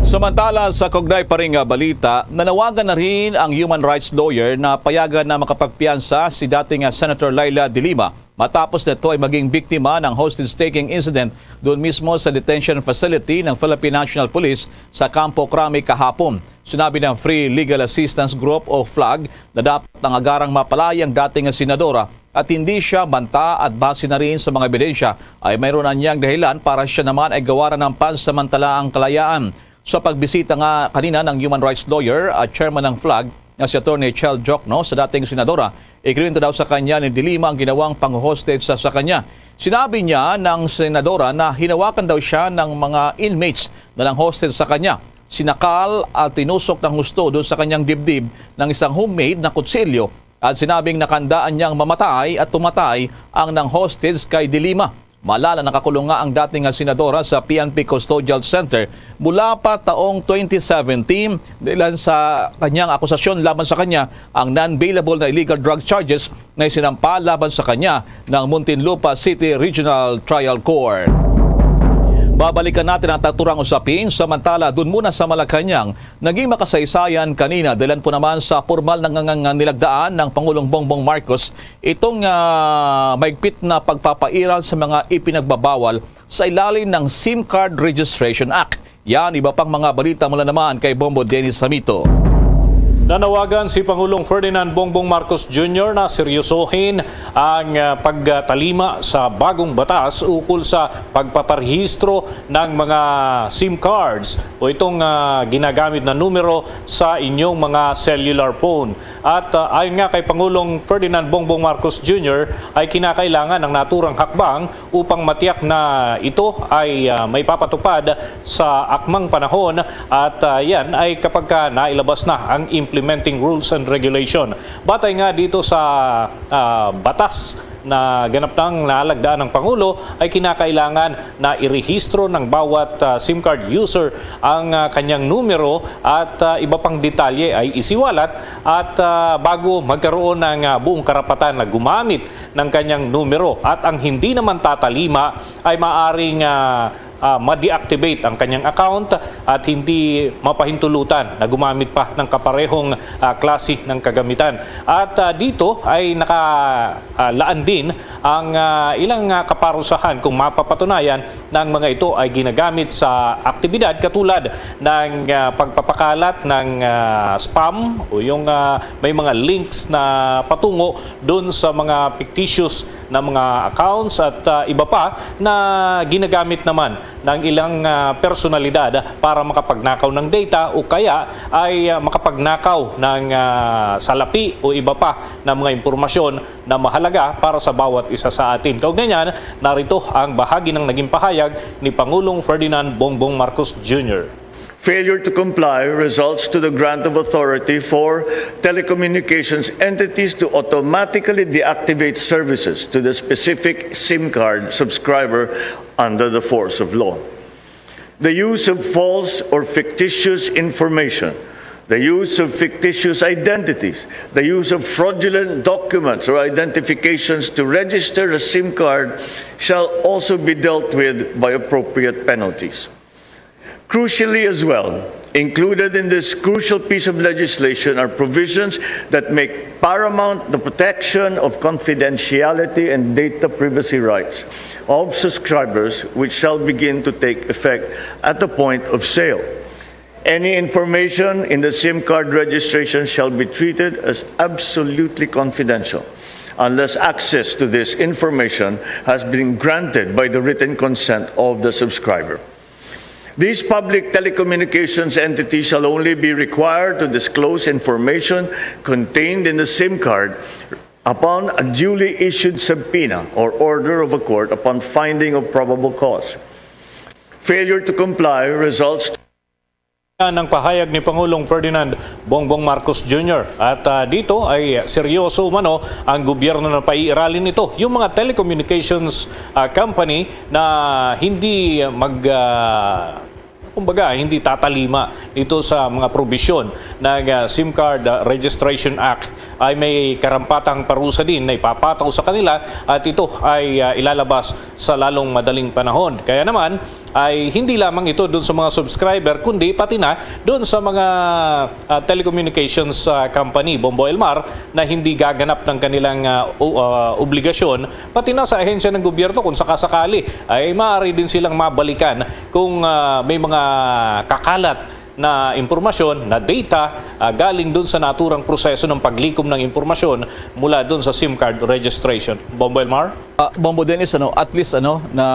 Samantala, sa kaugnay pa ring, ah, balita, nanawagan na rin ang human rights lawyer na payagan na makapagpiyansa si dating, ah, Senator Leila de Lima matapos nito ay maging biktima ng hostage-taking incident doon mismo sa detention facility ng Philippine National Police sa Campo Crame kahapon. Sinabi ng Free Legal Assistance Group o flag na dapat ang agarang mapalaya ang dating senadora at hindi siya banta at base na rin sa mga ebidensya ay mayroon anyang dahilan para siya naman ay gawaran ng pansamantalaang kalayaan. Sa pagbisita nga kanina ng human rights lawyer at chairman ng flag na si Attorney Chel Diokno sa dating senadora, ikinuwento daw sa kanya ni de Lima ang ginawang pang-hostage sa, sa kanya. Sinabi niya ng senadora na hinawakan daw siya ng mga inmates na nang-hostage sa kanya. Sinakal at tinusok ng husto doon sa kanyang dibdib ng isang homemade na kutsilyo at sinabing nakandaan niyang mamatay at tumatay ang nang-hostage kay de Lima. Maalala, nakakulong nga ang dating nga senadora sa P N P Custodial Center mula pa taong twenty seventeen dahil sa kanyang akusasyon laban sa kanya ang non-bailable na illegal drug charges na isinampa laban sa kanya ng Muntinlupa City Regional Trial Court. Babalikan natin ang naturang usapin. Samantala, doon muna sa Malacañang, naging makasaysayan kanina dahil po naman sa pormal na nga, nga, nga nilagdaan ng Pangulong Bongbong Marcos itong, ah, maigpit na pagpapairal sa mga ipinagbabawal sa ilalim ng SIM Card Registration Act. Yan, iba pang mga balita mula naman kay Bombo Dennis Samito. Nanawagan si Pangulong Ferdinand Bongbong Marcos Junior na seryosohin ang, ah, pagtalima sa bagong batas ukol sa pagpaparehistro ng mga SIM cards o itong, ah, ginagamit na numero sa inyong mga cellular phone. At, ah, ayon nga kay Pangulong Ferdinand Bongbong Marcos Junior, ay kinakailangan ang naturang hakbang upang matiyak na ito ay, ah, maipapatupad sa akmang panahon at, ah, yan ay kapag ka nailabas na ang implementing rules and regulation. Batay nga dito sa, ah, batas na ganap nang nalagdaan ng Pangulo, ay kinakailangan na irehistro ng bawat, ah, SIM card user ang, ah, kanyang numero at, ah, iba pang detalye ay isiwalat at, ah, bago magkaroon ng, ah, buong karapatan na gumamit ng kanyang numero, at ang hindi naman tatalima ay maaring, ah, ah, ma-deactivate ang kanyang account at hindi mapahintulutan na gumamit pa ng kaparehong, ah, klase ng kagamitan. At, ah, dito ay naka, ah, laan din ang, ah, ilang, ah, kaparusahan kung mapapatunayan na ang mga ito ay ginagamit sa aktibidad katulad ng, ah, pagpapakalat ng, ah, spam o yung, ah, may mga links na patungo dun sa mga fictitious na mga accounts at, ah, iba pa na ginagamit naman ng ilang, ah, personalidad para makapagnakaw ng data o kaya ay, ah, makapagnakaw ng, ah, salapi o iba pa na mga impormasyon na mahalaga para sa bawat isa sa atin. Kaugnay niyan, narito ang bahagi ng naging pahayag ni Pangulong Ferdinand Bongbong Marcos Junior. Failure to comply results to the grant of authority for telecommunications entities to automatically deactivate services to the specific SIM card subscriber under the force of law. The use of false or fictitious information, the use of fictitious identities, the use of fraudulent documents or identifications to register a SIM card shall also be dealt with by appropriate penalties. Crucially as well, included in this crucial piece of legislation are provisions that make paramount the protection of confidentiality and data privacy rights of subscribers, which shall begin to take effect at the point of sale. Any information in the SIM card registration shall be treated as absolutely confidential unless access to this information has been granted by the written consent of the subscriber. These public telecommunications entities shall only be required to disclose information contained in the SIM card upon a duly issued subpoena or order of a court upon finding of probable cause. Failure to comply results Yan ang pahayag ni Pangulong Ferdinand Bongbong Marcos Junior. At, ah, dito ay seryoso umano ang gobyerno na paiiralin ito. Yung mga telecommunications, ah, company na hindi mag, ah, kumbaga, hindi tatalima dito sa mga probisyon ng, ah, SIM Card, ah, Registration Act ay may karampatang parusa din na ipapataw sa kanila at ito ay, ah, ilalabas sa lalong madaling panahon. Kaya naman, ay hindi lamang ito doon sa mga subscriber, kundi pati na doon sa mga, ah, telecommunications, ah, company, Bombo Elmar, na hindi gaganap ng kanilang, ah, o-, ah, obligasyon, pati na sa ahensya ng gobyerno kung sakasakali ay maaari din silang mabalikan kung, ah, may mga kakalat na impormasyon, na data, ah, galing doon sa naturang proseso ng paglikom ng impormasyon mula doon sa SIM card registration. Bombo Elmar? Ah, Bombo Dennis, ano, at least, ano, na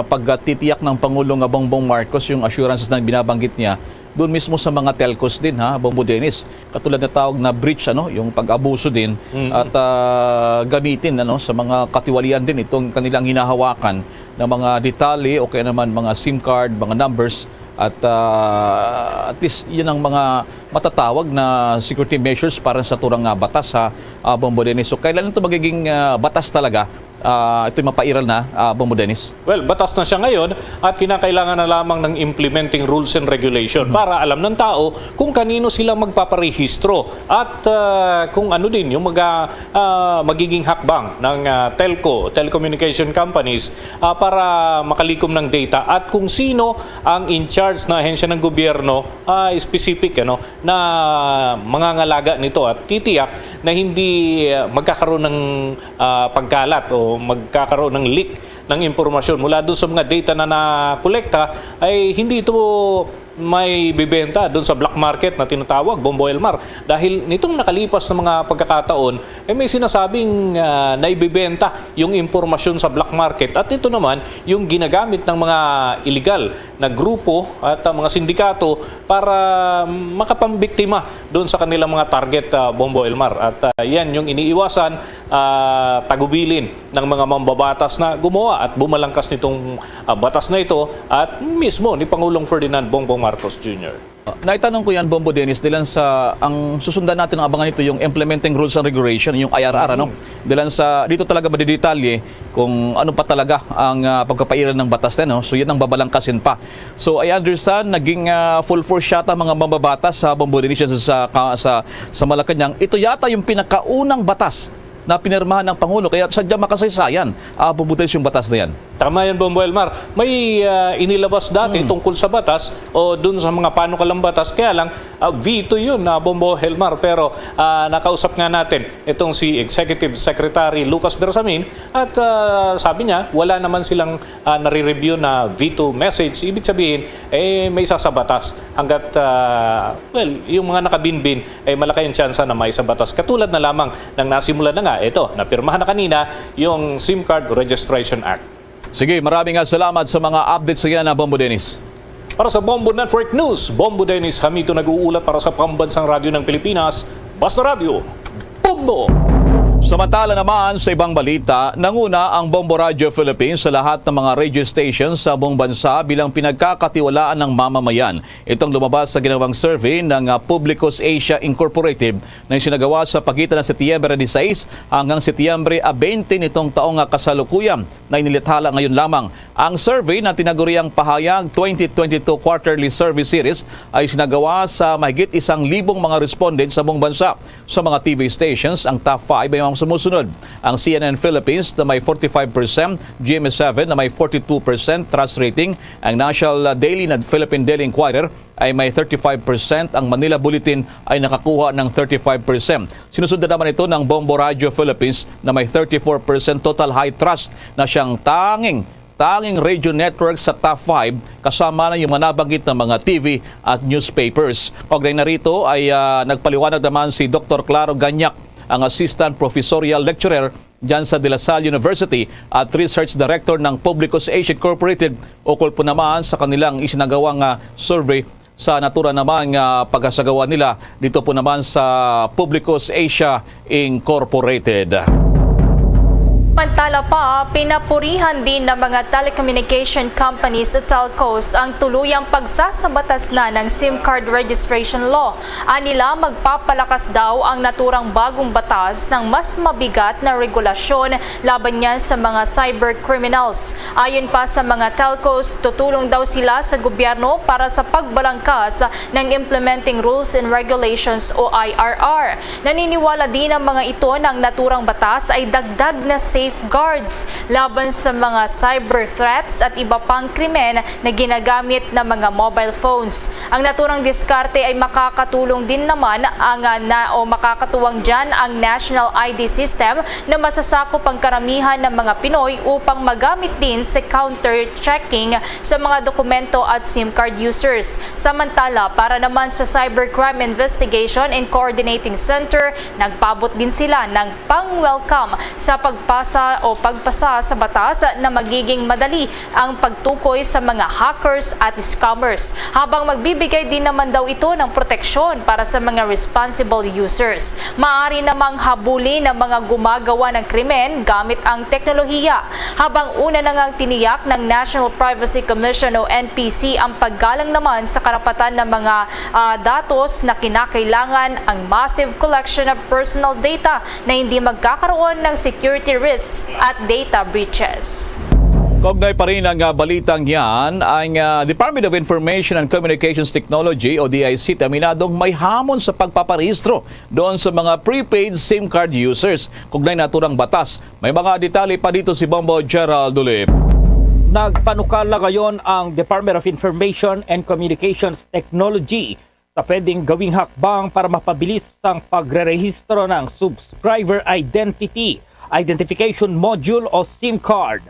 pagtitiyak ng Pangulong, ah, Bongbong Marcos yung assurances na binabanggit niya doon mismo sa mga telcos din, ha, Bombo Dennis. Katulad na tawag na breach, ano, yung pag-abuso din Mm. at, ah, gamitin, ano, sa mga katiwalian din itong kanilang hinahawakan ng mga detalye o kaya naman mga SIM card, mga numbers at, ah, at least yun ang mga matatawag na security measures para sa turang, ah, batas, ha, ah, Bombo Dennis. So, kailan ito magiging, ah, batas talaga? Ah, ito'y mapairal na, ah, Bombo Dennis? Well, batas na siya ngayon at kinakailangan na lamang ng implementing rules and regulation Mm. para alam ng tao kung kanino sila magpaparehistro at, ah, kung ano din yung mga, ah, magiging hakbang ng, ah, telco, telecommunication companies, ah, para makalikom ng data at kung sino ang in charge na ahensya ng gobyerno, ah, specific, ano, na mangangalaga nito at titiyak na hindi, ah, magkakaroon ng, ah, pagkalat o magkakaroon ng leak ng impormasyon mula doon sa mga data na nakolekta ay hindi ito may bibenta doon sa black market na tinatawag, Bombo Elmar. Dahil nitong nakalipas na mga pagkakataon, eh, may sinasabing, ah, naibibenta yung impormasyon sa black market. At ito naman yung ginagamit ng mga illegal na grupo at, ah, mga sindikato para makapambiktima doon sa kanilang mga target, ah, Bombo Elmar. At, ah, yan yung iniiwasan, ah, tagubilin ng mga mambabatas na gumawa at bumalangkas nitong, ah, batas na ito at mismo ni Pangulong Ferdinand Bongbong Marcos Junior. Naitanong ko yan, Bombo Dennis, dilan sa, ang susundan natin, ang abangan nito, yung implementing rules and regulation, yung I R R, ano? Mm. Dilan sa, dito talaga madidetalye kung ano pa talaga ang, ah, pagpapairal ng batas na, no? So, yan ang babalangkasin pa. So, I understand, naging, ah, full force yata mga mambabatas sa Bombo Dennis sa, sa, sa, sa Malacañang. Ito yata yung pinakaunang batas na pinirmahan ng Pangulo. Kaya sadyang makasaysayan, ah, Bombo Dennis, yung batas na yan. Tama yan, Bombo Elmar. May, ah, inilabas dati Hmm. tungkol sa batas o dun sa mga panukalang batas. Kaya lang, ah, veto yun, ah, Bombo Elmar. Pero, ah, nakausap nga natin itong si Executive Secretary Lucas Bersamin at, ah, sabi niya, wala naman silang, ah, nare-review na veto message. Ibig sabihin, eh, may isa sa batas. Hanggat, ah, well, yung mga nakabinbin, eh, malaki ang tsansa na may isa batas. Katulad na lamang ng nasimulan na nga, ito, napirmahan na kanina yung SIM Card Registration Act. Sige, maraming nga salamat sa mga updates sa yan, ah, Bombo Dennis. Para sa Bombo Network News, Bombo Dennis Hamito nag-uulat para sa Pambansang Radyo ng Pilipinas, Basta Radyo, Bombo! Samantala naman, sa ibang balita, nanguna ang Bombo Radio Philippines sa lahat ng mga radio stations sa buong bansa bilang pinagkakatiwalaan ng mamamayan. Itong lumabas sa ginawang survey ng, ah, Publicus Asia Incorporated na isinagawa sa pagitan ng Setyembre disais hanggang Setyembre, ah, twenty nitong taong, ah, kasalukuyan na inilathala ngayon lamang. Ang survey na tinaguriang Pahayag twenty twenty-two Quarterly Survey Series ay sinagawa sa mahigit isang libong mga respondent sa buong bansa. Sa mga T V stations, ang top five ay mga sumusunod: ang C N N Philippines na may forty-five percent, G M A seven na may forty-two percent trust rating, ang National Daily na Philippine Daily Inquirer ay may thirty-five percent, ang Manila Bulletin ay nakakuha ng thirty-five percent. Sinusundan naman ito ng Bombo Radio Philippines na may thirty-four percent total high trust, na siyang tanging, tanging radio network sa top five, kasama na yung mga nabanggit na mga T V at newspapers. Kaugnay na rito ay, ah, nagpaliwanag naman si Doktor Claro Ganyak, ang Assistant Professorial Lecturer dyan sa De La Salle University at Research Director ng Publicus Asia Incorporated, ukol po naman sa kanilang isinagawang, ah, survey sa natura naman nga pagasagawa nila dito po naman sa Publicus Asia Incorporated. Samantala pa, pinapurihan din ng mga telecommunication companies o telcos ang tuluyang pagsasabatas na ng SIM card registration law. Anila, magpapalakas daw ang naturang bagong batas ng mas mabigat na regulasyon laban niyan sa mga cyber criminals. Ayon pa sa mga telcos, tutulong daw sila sa gobyerno para sa pagbalangkas ng Implementing Rules and Regulations o I R R. Naniniwala din ang mga ito na ang naturang batas ay dagdag na safe cards laban sa mga cyber threats at iba pang krimen na ginagamit ng mga mobile phones. Ang naturang diskarte ay makakatulong din naman ang, ah, na, o makakatuwang dyan ang National I D System na masasakop ang karamihan ng mga Pinoy upang magamit din sa counter-checking sa mga dokumento at SIM card users. Samantala, para naman sa Cybercrime Investigation and Coordinating Center, nagpaabot din sila ng pang-welcome sa pagpasa o pagpasa sa batas na magiging madali ang pagtukoy sa mga hackers at scammers, habang magbibigay din naman daw ito ng proteksyon para sa mga responsible users. Maaari namang habulin ang mga gumagawa ng krimen gamit ang teknolohiya, habang una na ngang tiniyak ng National Privacy Commission o N P C ang paggalang naman sa karapatan ng mga, ah, datos na kinakailangan. Ang massive collection of personal data na hindi magkakaroon ng security risks at data breaches. Kaugnay pa rin ang, ah, balitang yan, ang, ah, Department of Information and Communications Technology o D I C T aminadong may hamon sa pagpaparehistro doon sa mga prepaid SIM card users. Kaugnay naturang batas, may mga detalye pa dito si Bombo Gerald Ulip. Nagpanukala ngayon ang Department of Information and Communications Technology sa pwedeng gawing hakbang para mapabilis ang pagrerehistro ng Subscriber Identity Identification Module o SIM card.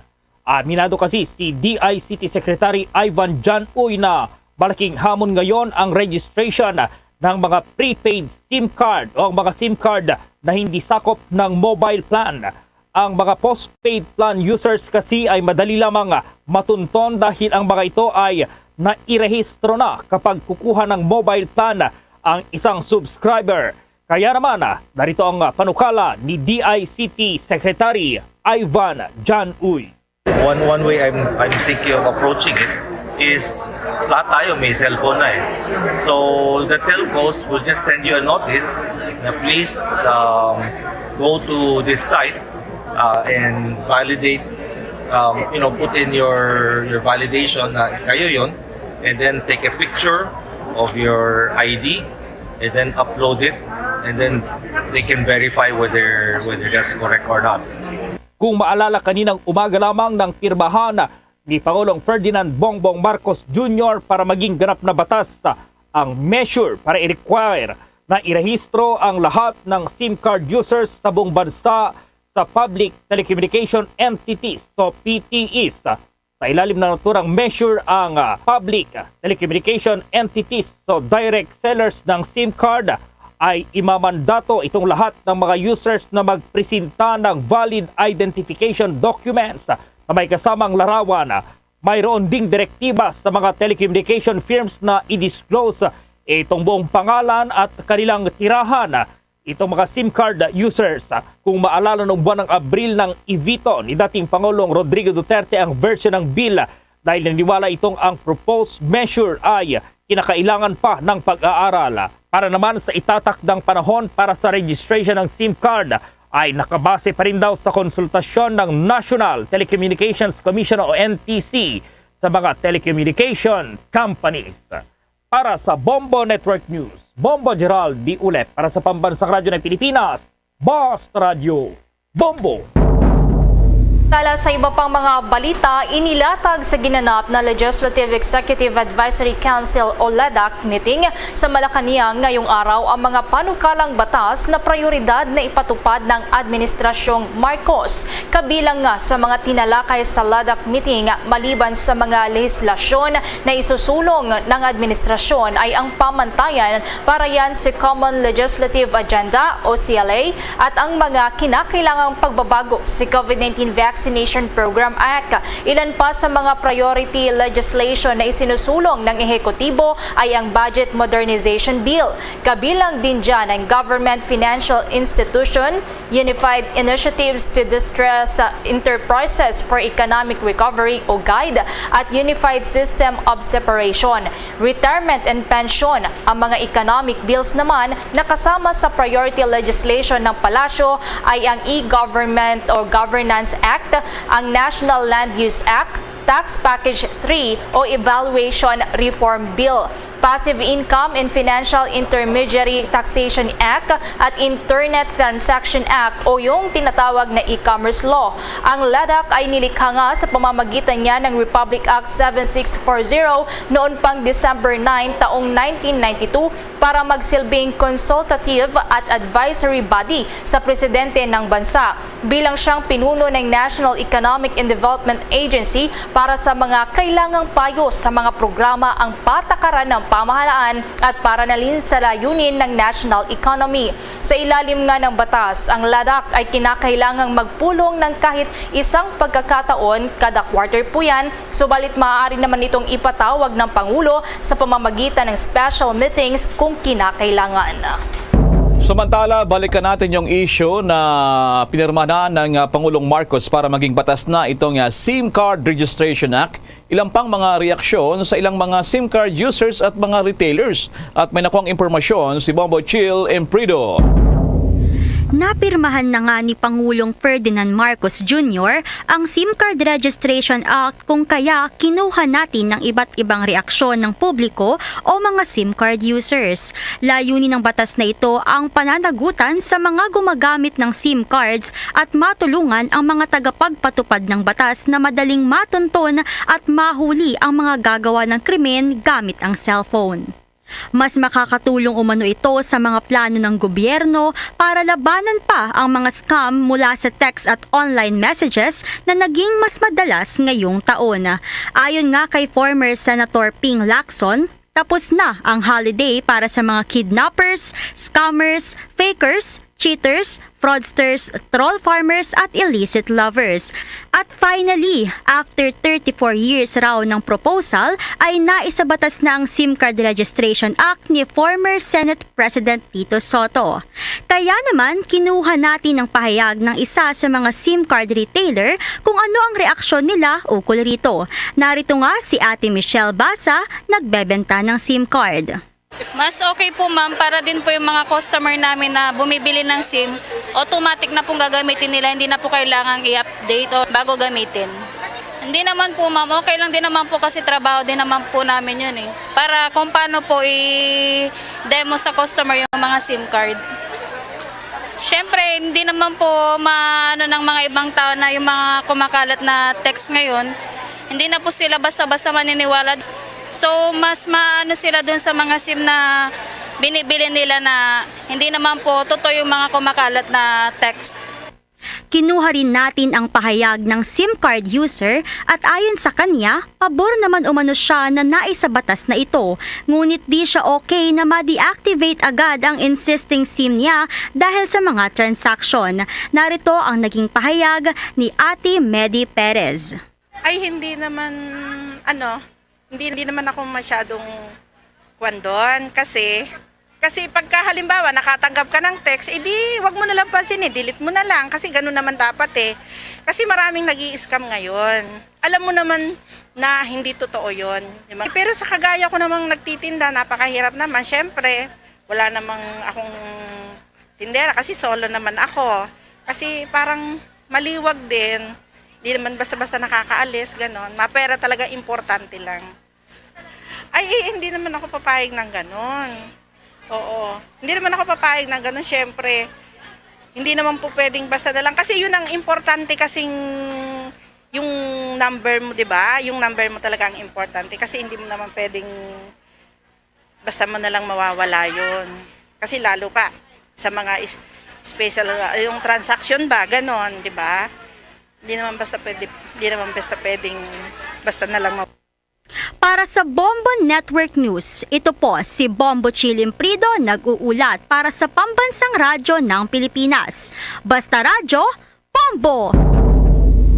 Aminado kasi si D I C T Secretary Ivan John Uy na malaking hamon ngayon ang registration ng mga prepaid SIM card o ang mga SIM card na hindi sakop ng mobile plan. Ang mga postpaid plan users kasi ay madali lamang matunton dahil ang mga ito ay nairehistro na kapag kukuha ng mobile plan ang isang subscriber. Kaya naman, ah, narito ang, ah, panukala ni D I C T Secretary Ivan John Uy. One, one way I'm, I'm thinking of approaching it is lahat tayo may cellphone na eh. So the telcos will just send you a notice na please, um, go to this site, uh, and validate, um, you know, put in your, your validation na kayo yon, and then take a picture of your I D and then upload it, and then they can verify whether, whether that's correct or not. Kung maalala, kaninang umaga lamang nang pirmahan ni Pangulong Ferdinand Bongbong Marcos Junior para maging ganap na batas ang measure para i-require na irehistro ang lahat ng SIM card users sa buong bansa sa public telecommunication entities o P T Es. Sa ilalim ng naturang measure, ang, ah, public telecommunication entities o direct sellers ng SIM card ay imamandato itong lahat ng mga users na magpresenta ng valid identification documents na may kasamang larawan. Mayroon ding direktiba sa mga telecommunication firms na i-disclose itong buong pangalan at kanilang tirahan itong mga SIM card users. Kung maalala, noong buwan ng Abril, nang i-veto ni dating Pangulong Rodrigo Duterte ang version ng bill dahil naniniwala itong ang proposed measure ay kinakailangan pa ng pag-aaral. Para naman sa itatakdang panahon para sa registration ng SIM card, ay nakabase pa rin daw sa konsultasyon ng National Telecommunications Commission o N T C sa mga telecommunication companies. Para sa Bombo Network News, Bombo Gerald D. Ulep para sa Pambansang Radyo ng Pilipinas, Boss Radyo Bombo. Tala sa iba pang mga balita, inilatag sa ginanap na Legislative Executive Advisory Council o LEDAC meeting sa Malacañang ngayong araw ang mga panukalang batas na prioridad na ipatupad ng Administrasyong Marcos. Kabilang nga sa mga tinalakay sa LEDAC meeting, maliban sa mga lehislasyon na isusulong ng administrasyon, ay ang pamantayan para yan sa Common Legislative Agenda o C L A at ang mga kinakailangang pagbabago sa COVID nineteen Vaccination Program Act. Ilan pa sa mga priority legislation na isinusulong ng ehekutibo ay ang Budget Modernization Bill. Kabilang din dyan ang Government Financial Institution, Unified Initiatives to Distress, uh, Enterprises for Economic Recovery o GIDE at Unified System of Separation, Retirement and Pension. Ang mga economic bills naman nakasama sa priority legislation ng Palasyo ay ang E-Government or Governance Act, ang National Land Use Act, Tax Package three o Evaluation Reform Bill. Passive Income and Financial Intermediary Taxation Act at Internet Transaction Act o yung tinatawag na e-commerce law. Ang LADAC ay nilikha nga sa pamamagitan niya ng Republic Act seven six four zero noon pang December nine taong nineteen ninety-two para magsilbing consultative at advisory body sa presidente ng bansa. Bilang siyang pinuno ng National Economic and Development Agency para sa mga kailangang payo sa mga programa ang patakaran ng pamahalaan at paranalin sa layunin ng national economy. Sa ilalim nga ng batas, ang LADAC ay kinakailangang magpulong ng kahit isang pagkakataon, kada quarter po yan, subalit maaari naman itong ipatawag ng Pangulo sa pamamagitan ng special meetings kung kinakailangan. Samantala, balikan natin yung issue na pinirmahan ng ah, Pangulong Marcos para maging batas na itong ah, SIM Card Registration Act. Ilang pang mga reaksyon sa ilang mga SIM card users at mga retailers. At may nakuhang impormasyon si Bombo Chill Emprido. Napirmahan na nga ni Pangulong Ferdinand Marcos Junior ang SIM Card Registration Act, kung kaya kinuha natin ng iba't ibang reaksyon ng publiko o mga SIM card users. Layunin ng batas na ito ang pananagutan sa mga gumagamit ng SIM cards at matulungan ang mga tagapagpatupad ng batas na madaling matunton at mahuli ang mga gagawa ng krimen gamit ang cellphone. Mas makakatulong umano ito sa mga plano ng gobyerno para labanan pa ang mga scam mula sa text at online messages na naging mas madalas ngayong taon. Ayon nga kay former Senator Ping Lacson, tapos na ang holiday para sa mga kidnappers, scammers, fakers, cheaters, fraudsters, troll farmers at illicit lovers. At finally, after thirty-four years raw ng proposal, ay naisabatas na ang SIM Card Registration Act ni former Senate President Tito Sotto. Kaya naman, kinuha natin ang pahayag ng isa sa mga SIM card retailer kung ano ang reaksyon nila ukol rito. Narito nga si Ate Michelle Basa, nagbebenta ng SIM card. Mas okay po, ma'am, para din po yung mga customer namin na bumibili ng SIM, automatic na pong gagamitin nila, hindi na po kailangang i-update o bago gamitin. Hindi naman po, ma'am, okay lang din naman po kasi trabaho din naman po namin yun eh. Para kung paano po i-demo sa customer yung mga SIM card. Siyempre, hindi naman po maano ng mga ibang tao na yung mga kumakalat na text ngayon, hindi na po sila basta-basta maniniwala. So, mas maano sila dun sa mga SIM na binibili nila na hindi naman po totoo yung mga kumakalat na text. Kinuha rin natin ang pahayag ng SIM card user at ayon sa kanya, pabor naman umano siya na naisabatas na ito. Ngunit di siya okay na ma-deactivate agad ang existing SIM niya dahil sa mga transaction. Narito ang naging pahayag ni Ate Medi Perez. Ay, hindi naman, ano, hindi, hindi naman ako masyadong kwan doon kasi, kasi pagka halimbawa nakatanggap ka ng text, edi wag mo na lang pansinin, delete mo na lang kasi ganun naman dapat eh. Kasi maraming nag-i-scam ngayon. Alam mo naman na hindi totoo yon, di ba? Pero sa kagaya ko namang nagtitinda, napakahirap naman. Siyempre, wala namang akong tindera kasi solo naman ako. Kasi parang maliwag din, di naman basta-basta nakakaalis, ganon. Mapera talaga importante lang. Ay, eh, hindi naman ako papayag ng ganon. Oo. Hindi naman ako papayag ng ganon, syempre. Hindi naman po pwedeng basta na lang. Kasi yun ang importante kasing yung number mo, di ba? Yung number mo talaga ang importante. Kasi hindi mo naman pwedeng basta mo na lang mawawala yun. Kasi lalo pa sa mga is- special, uh, yung transaction ba, ganon, di ba? Hindi naman basta pwede, hindi naman basta pwedeng basta na lang mawawala. Para sa Bombo Network News, ito po si Bombo Chilim Prido nag-uulat para sa Pambansang Radyo ng Pilipinas. Basta Radyo, Bombo!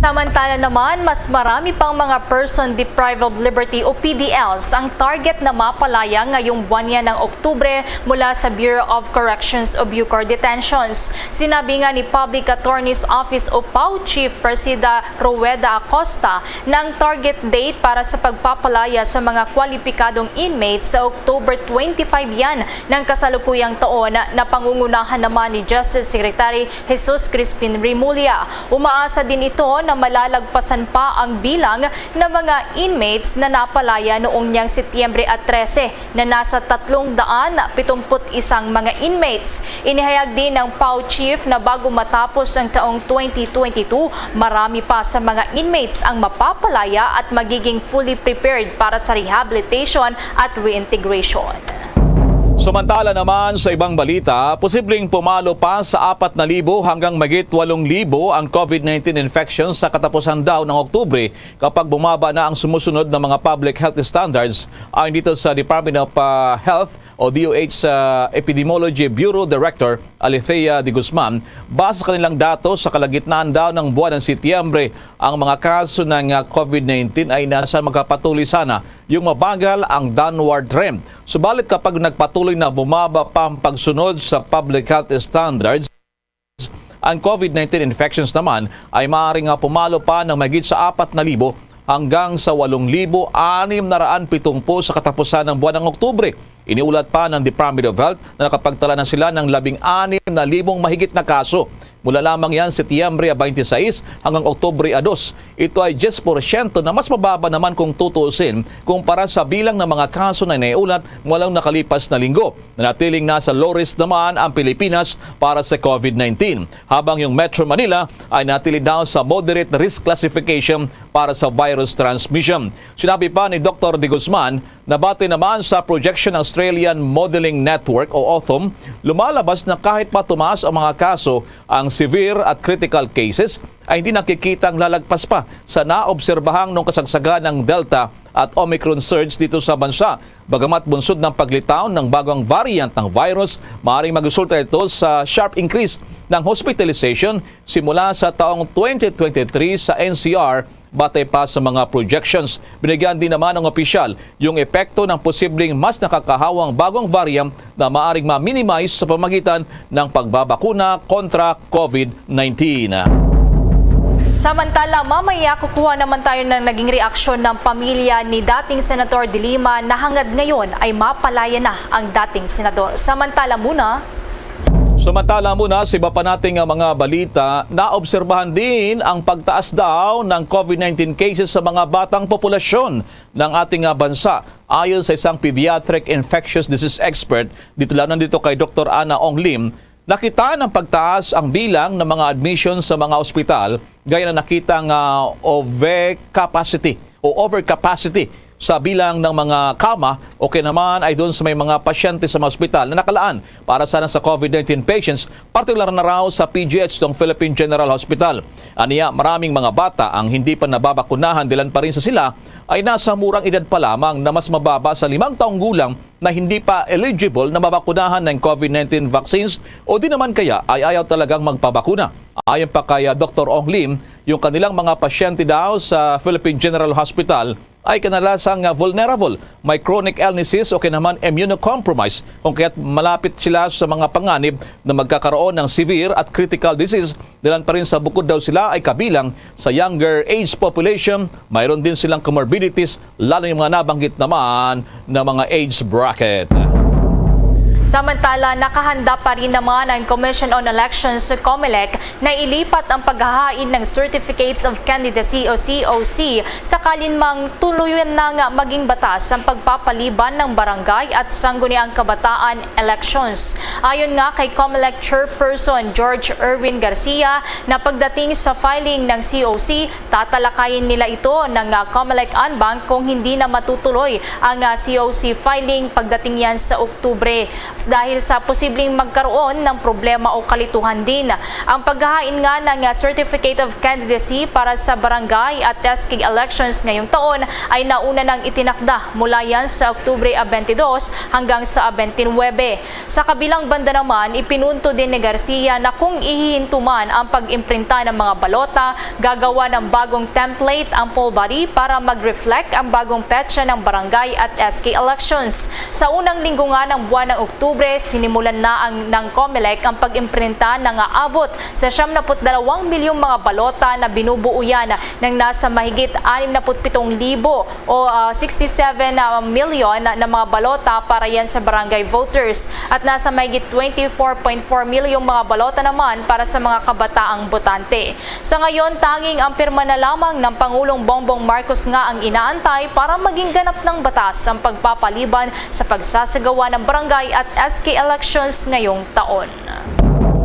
Samantala naman, mas marami pang mga person deprived of liberty o P D Ls ang target na mapalaya ngayong buwan yan ng Oktubre mula sa Bureau of Corrections o BuCor detentions. Sinabi nga ni Public Attorney's Office o PAO Chief Presida Rueda Acosta na ang target date para sa pagpapalaya sa mga kwalipikadong inmates sa October twenty-five yan ng kasalukuyang taon na pangungunahan naman ni Justice Secretary Jesus Crispin Remulla. Umaasa din ito na malalagpasan pa ang bilang ng mga inmates na napalaya noong niyang Setyembre at trese na nasa tatlong daan pitong put isang mga inmates. Inihayag din ng pau chief na bago matapos ang taong twenty twenty-two, marami pa sa mga inmates ang mapapalaya at magiging fully prepared para sa rehabilitation at reintegration. Samantala naman, sa ibang balita, posibleng pumalo pa sa apat na libo hanggang mahigit walong libo ang COVID nineteen infections sa katapusan daw ng Oktubre, kapag bumaba na ang sumusunod na mga public health standards, ayon dito sa Department of, ah, Health o D O H, ah, Epidemiology Bureau Director Alethea de Guzman. Base sa kanilang datos, sa kalagitnaan daw ng buwan ng Setyembre, ang mga kaso ng, ah, COVID nineteen ay nasa magpapatuloy sana yung mabagal ang downward trend. Subalit, kapag nagpatuloy na bumaba pa ang pagsunod sa public health standards, ang COVID nineteen infections naman ay maaaring nga pumalo pa ng mahigit sa apat na libo hanggang sa walong libo anim na raan pitong put sa katapusan ng buwan ng Oktubre. Iniulat pa ng Department of Health na nakapagtala na sila ng labing anim na libong mahigit na kaso. Mula lamang yan Setyembre twenty-six hanggang Oktubre dos. Ito ay diyes porsyento na mas mababa naman kung tutuusin kumpara sa bilang ng mga kaso na naiulat mula nakalipas na linggo. Nanatiling nasa low risk naman ang Pilipinas para sa COVID nineteen, habang yung Metro Manila ay natili daw sa moderate risk classification para sa virus transmission. Sinabi pa ni Doktor De Guzman, na base naman sa projection ng Australian Modelling Network o Autumn, lumalabas na kahit pa tumaas ang mga kaso, ang severe at critical cases ay hindi nakikitang lalagpas pa sa naobserbahang nung kasagsagan ng Delta at Omicron surge dito sa bansa. Bagamat bunsod ng paglitaw ng bagong variant ng virus, maaaring magresulta ito sa sharp increase ng hospitalization simula sa taong twenty twenty-three sa N C R, batay pa sa mga projections. Binigyan din naman ng opisyal yung epekto ng posibleng mas nakakahawang bagong variant na maaaring ma-minimize sa pamagitan ng pagbabakuna kontra COVID nineteen. Samantala, mamaya kukuha naman tayo ng naging reaksyon ng pamilya ni dating Senator De Lima na hangad ngayon ay mapalaya na ang dating senador. Samantala muna, Samantala muna, sa iba pa nating, ah, mga balita, naobserbahan din ang pagtaas daw ng COVID nineteen cases sa mga batang populasyon ng ating, ah, bansa. Ayon sa isang pediatric infectious disease expert, dito lang nandito kay Doktor Ana Ong Lim, nakita ng pagtaas ang bilang ng mga admission sa mga ospital, gaya na nakita nga overcapacity o overcapacity sa bilang ng mga kama o kaya naman ay doon sa may mga pasyente sa mga ospital na nakalaan para sana sa COVID nineteen patients, partikular na raw sa P G H ng Philippine General Hospital. Aniya, maraming mga bata ang hindi pa nababakunahan, dilan pa rin sa sila ay nasa murang edad pa lamang na mas mababa sa limang taong gulang na hindi pa eligible na mabakunahan ng COVID nineteen vaccines o di naman kaya ay ayaw talagang magpabakuna. Ayon pa kay, ah, Doktor Ong Lim, yung kanilang mga pasyente daw sa Philippine General Hospital ay kadalasang, ah, vulnerable, may chronic illnesses o kaya naman immunocompromised, kung kaya't malapit sila sa mga panganib na magkakaroon ng severe at critical disease. Dilan pa rin sa bukod daw sila ay kabilang sa younger age population, mayroon din silang comorbidities, lalo yung mga nabanggit naman na mga age bracket. Samantala, nakahanda pa rin naman ang Commission on Elections, COMELEC, na ilipat ang paghahain ng Certificates of Candidacy o C O C sakalin mang tuluyan na nga maging batas ang pagpapaliban ng barangay at sangguniang kabataan elections. Ayon nga kay COMELEC Chairperson George Erwin Garcia, na pagdating sa filing ng C O C, tatalakayin nila ito ng, ah, COMELEC en banc kung hindi na matutuloy ang, ah, C O C filing pagdating yan sa Oktubre dahil sa posibleng magkaroon ng problema o kalituhan din. Ang paghahain nga ng, ah, Certificate of Candidacy para sa barangay at S K elections ngayong taon ay nauna nang itinakda mula yan sa Oktubre, ah, twenty-two hanggang sa, ah, twenty-nine. Sa kabilang banda naman, ipinunto din ni Garcia na kung ihihinto man ang pag-imprinta ng mga balota, gagawa ng bagong template ang poll body para mag-reflect ang bagong petsa ng barangay at S K elections. Sa unang linggo nga ng buwan ng Oktubre, Oktubre, sinimulan na ang, ng Comelec ang pag-imprinta na nga abot sa siyam na put dalawang milyong mga balota na binubuo yan ng nasa mahigit anim na put pitong libo o, ah, sixty-seven million na, na mga balota para yan sa barangay voters at nasa mahigit twenty-four point four milyong mga balota naman para sa mga kabataang botante. Sa ngayon, tanging ang pirma na lamang ng Pangulong Bongbong Marcos nga ang inaantay para maging ganap ng batas ang pagpapaliban sa pagsasagawa ng barangay at S K elections ngayong taon.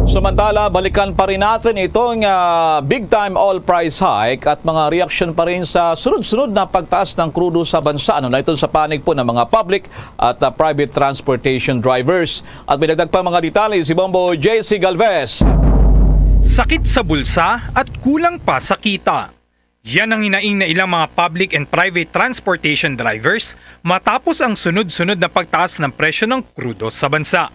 Samantala, balikan pa rin natin itong, ah, big time oil price hike at mga reaksyon pa rin sa sunod-sunod na pagtaas ng krudo sa bansa. Ano na ito sa panig po ng mga public at, ah, private transportation drivers? At may dagdag pa mga detalye si Bombo J C Galvez. Sakit sa bulsa at kulang pa sa kita. Yan ang hinaing na ilang mga public and private transportation drivers matapos ang sunod-sunod na pagtaas ng presyo ng krudo sa bansa.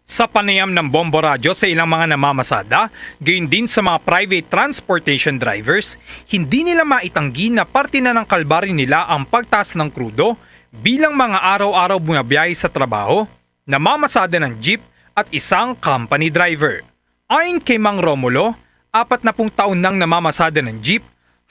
Sa panayam ng Bombo Radyo sa ilang mga namamasada, gayon din sa mga private transportation drivers, hindi nila maitanggi na parte na ng kalbaryo nila ang pagtaas ng krudo bilang mga araw-araw bumabiyahe sa trabaho, namamasada ng jeep at isang company driver. Ayon kay Mang Romulo, apat na pung taon nang namamasada ng jeep,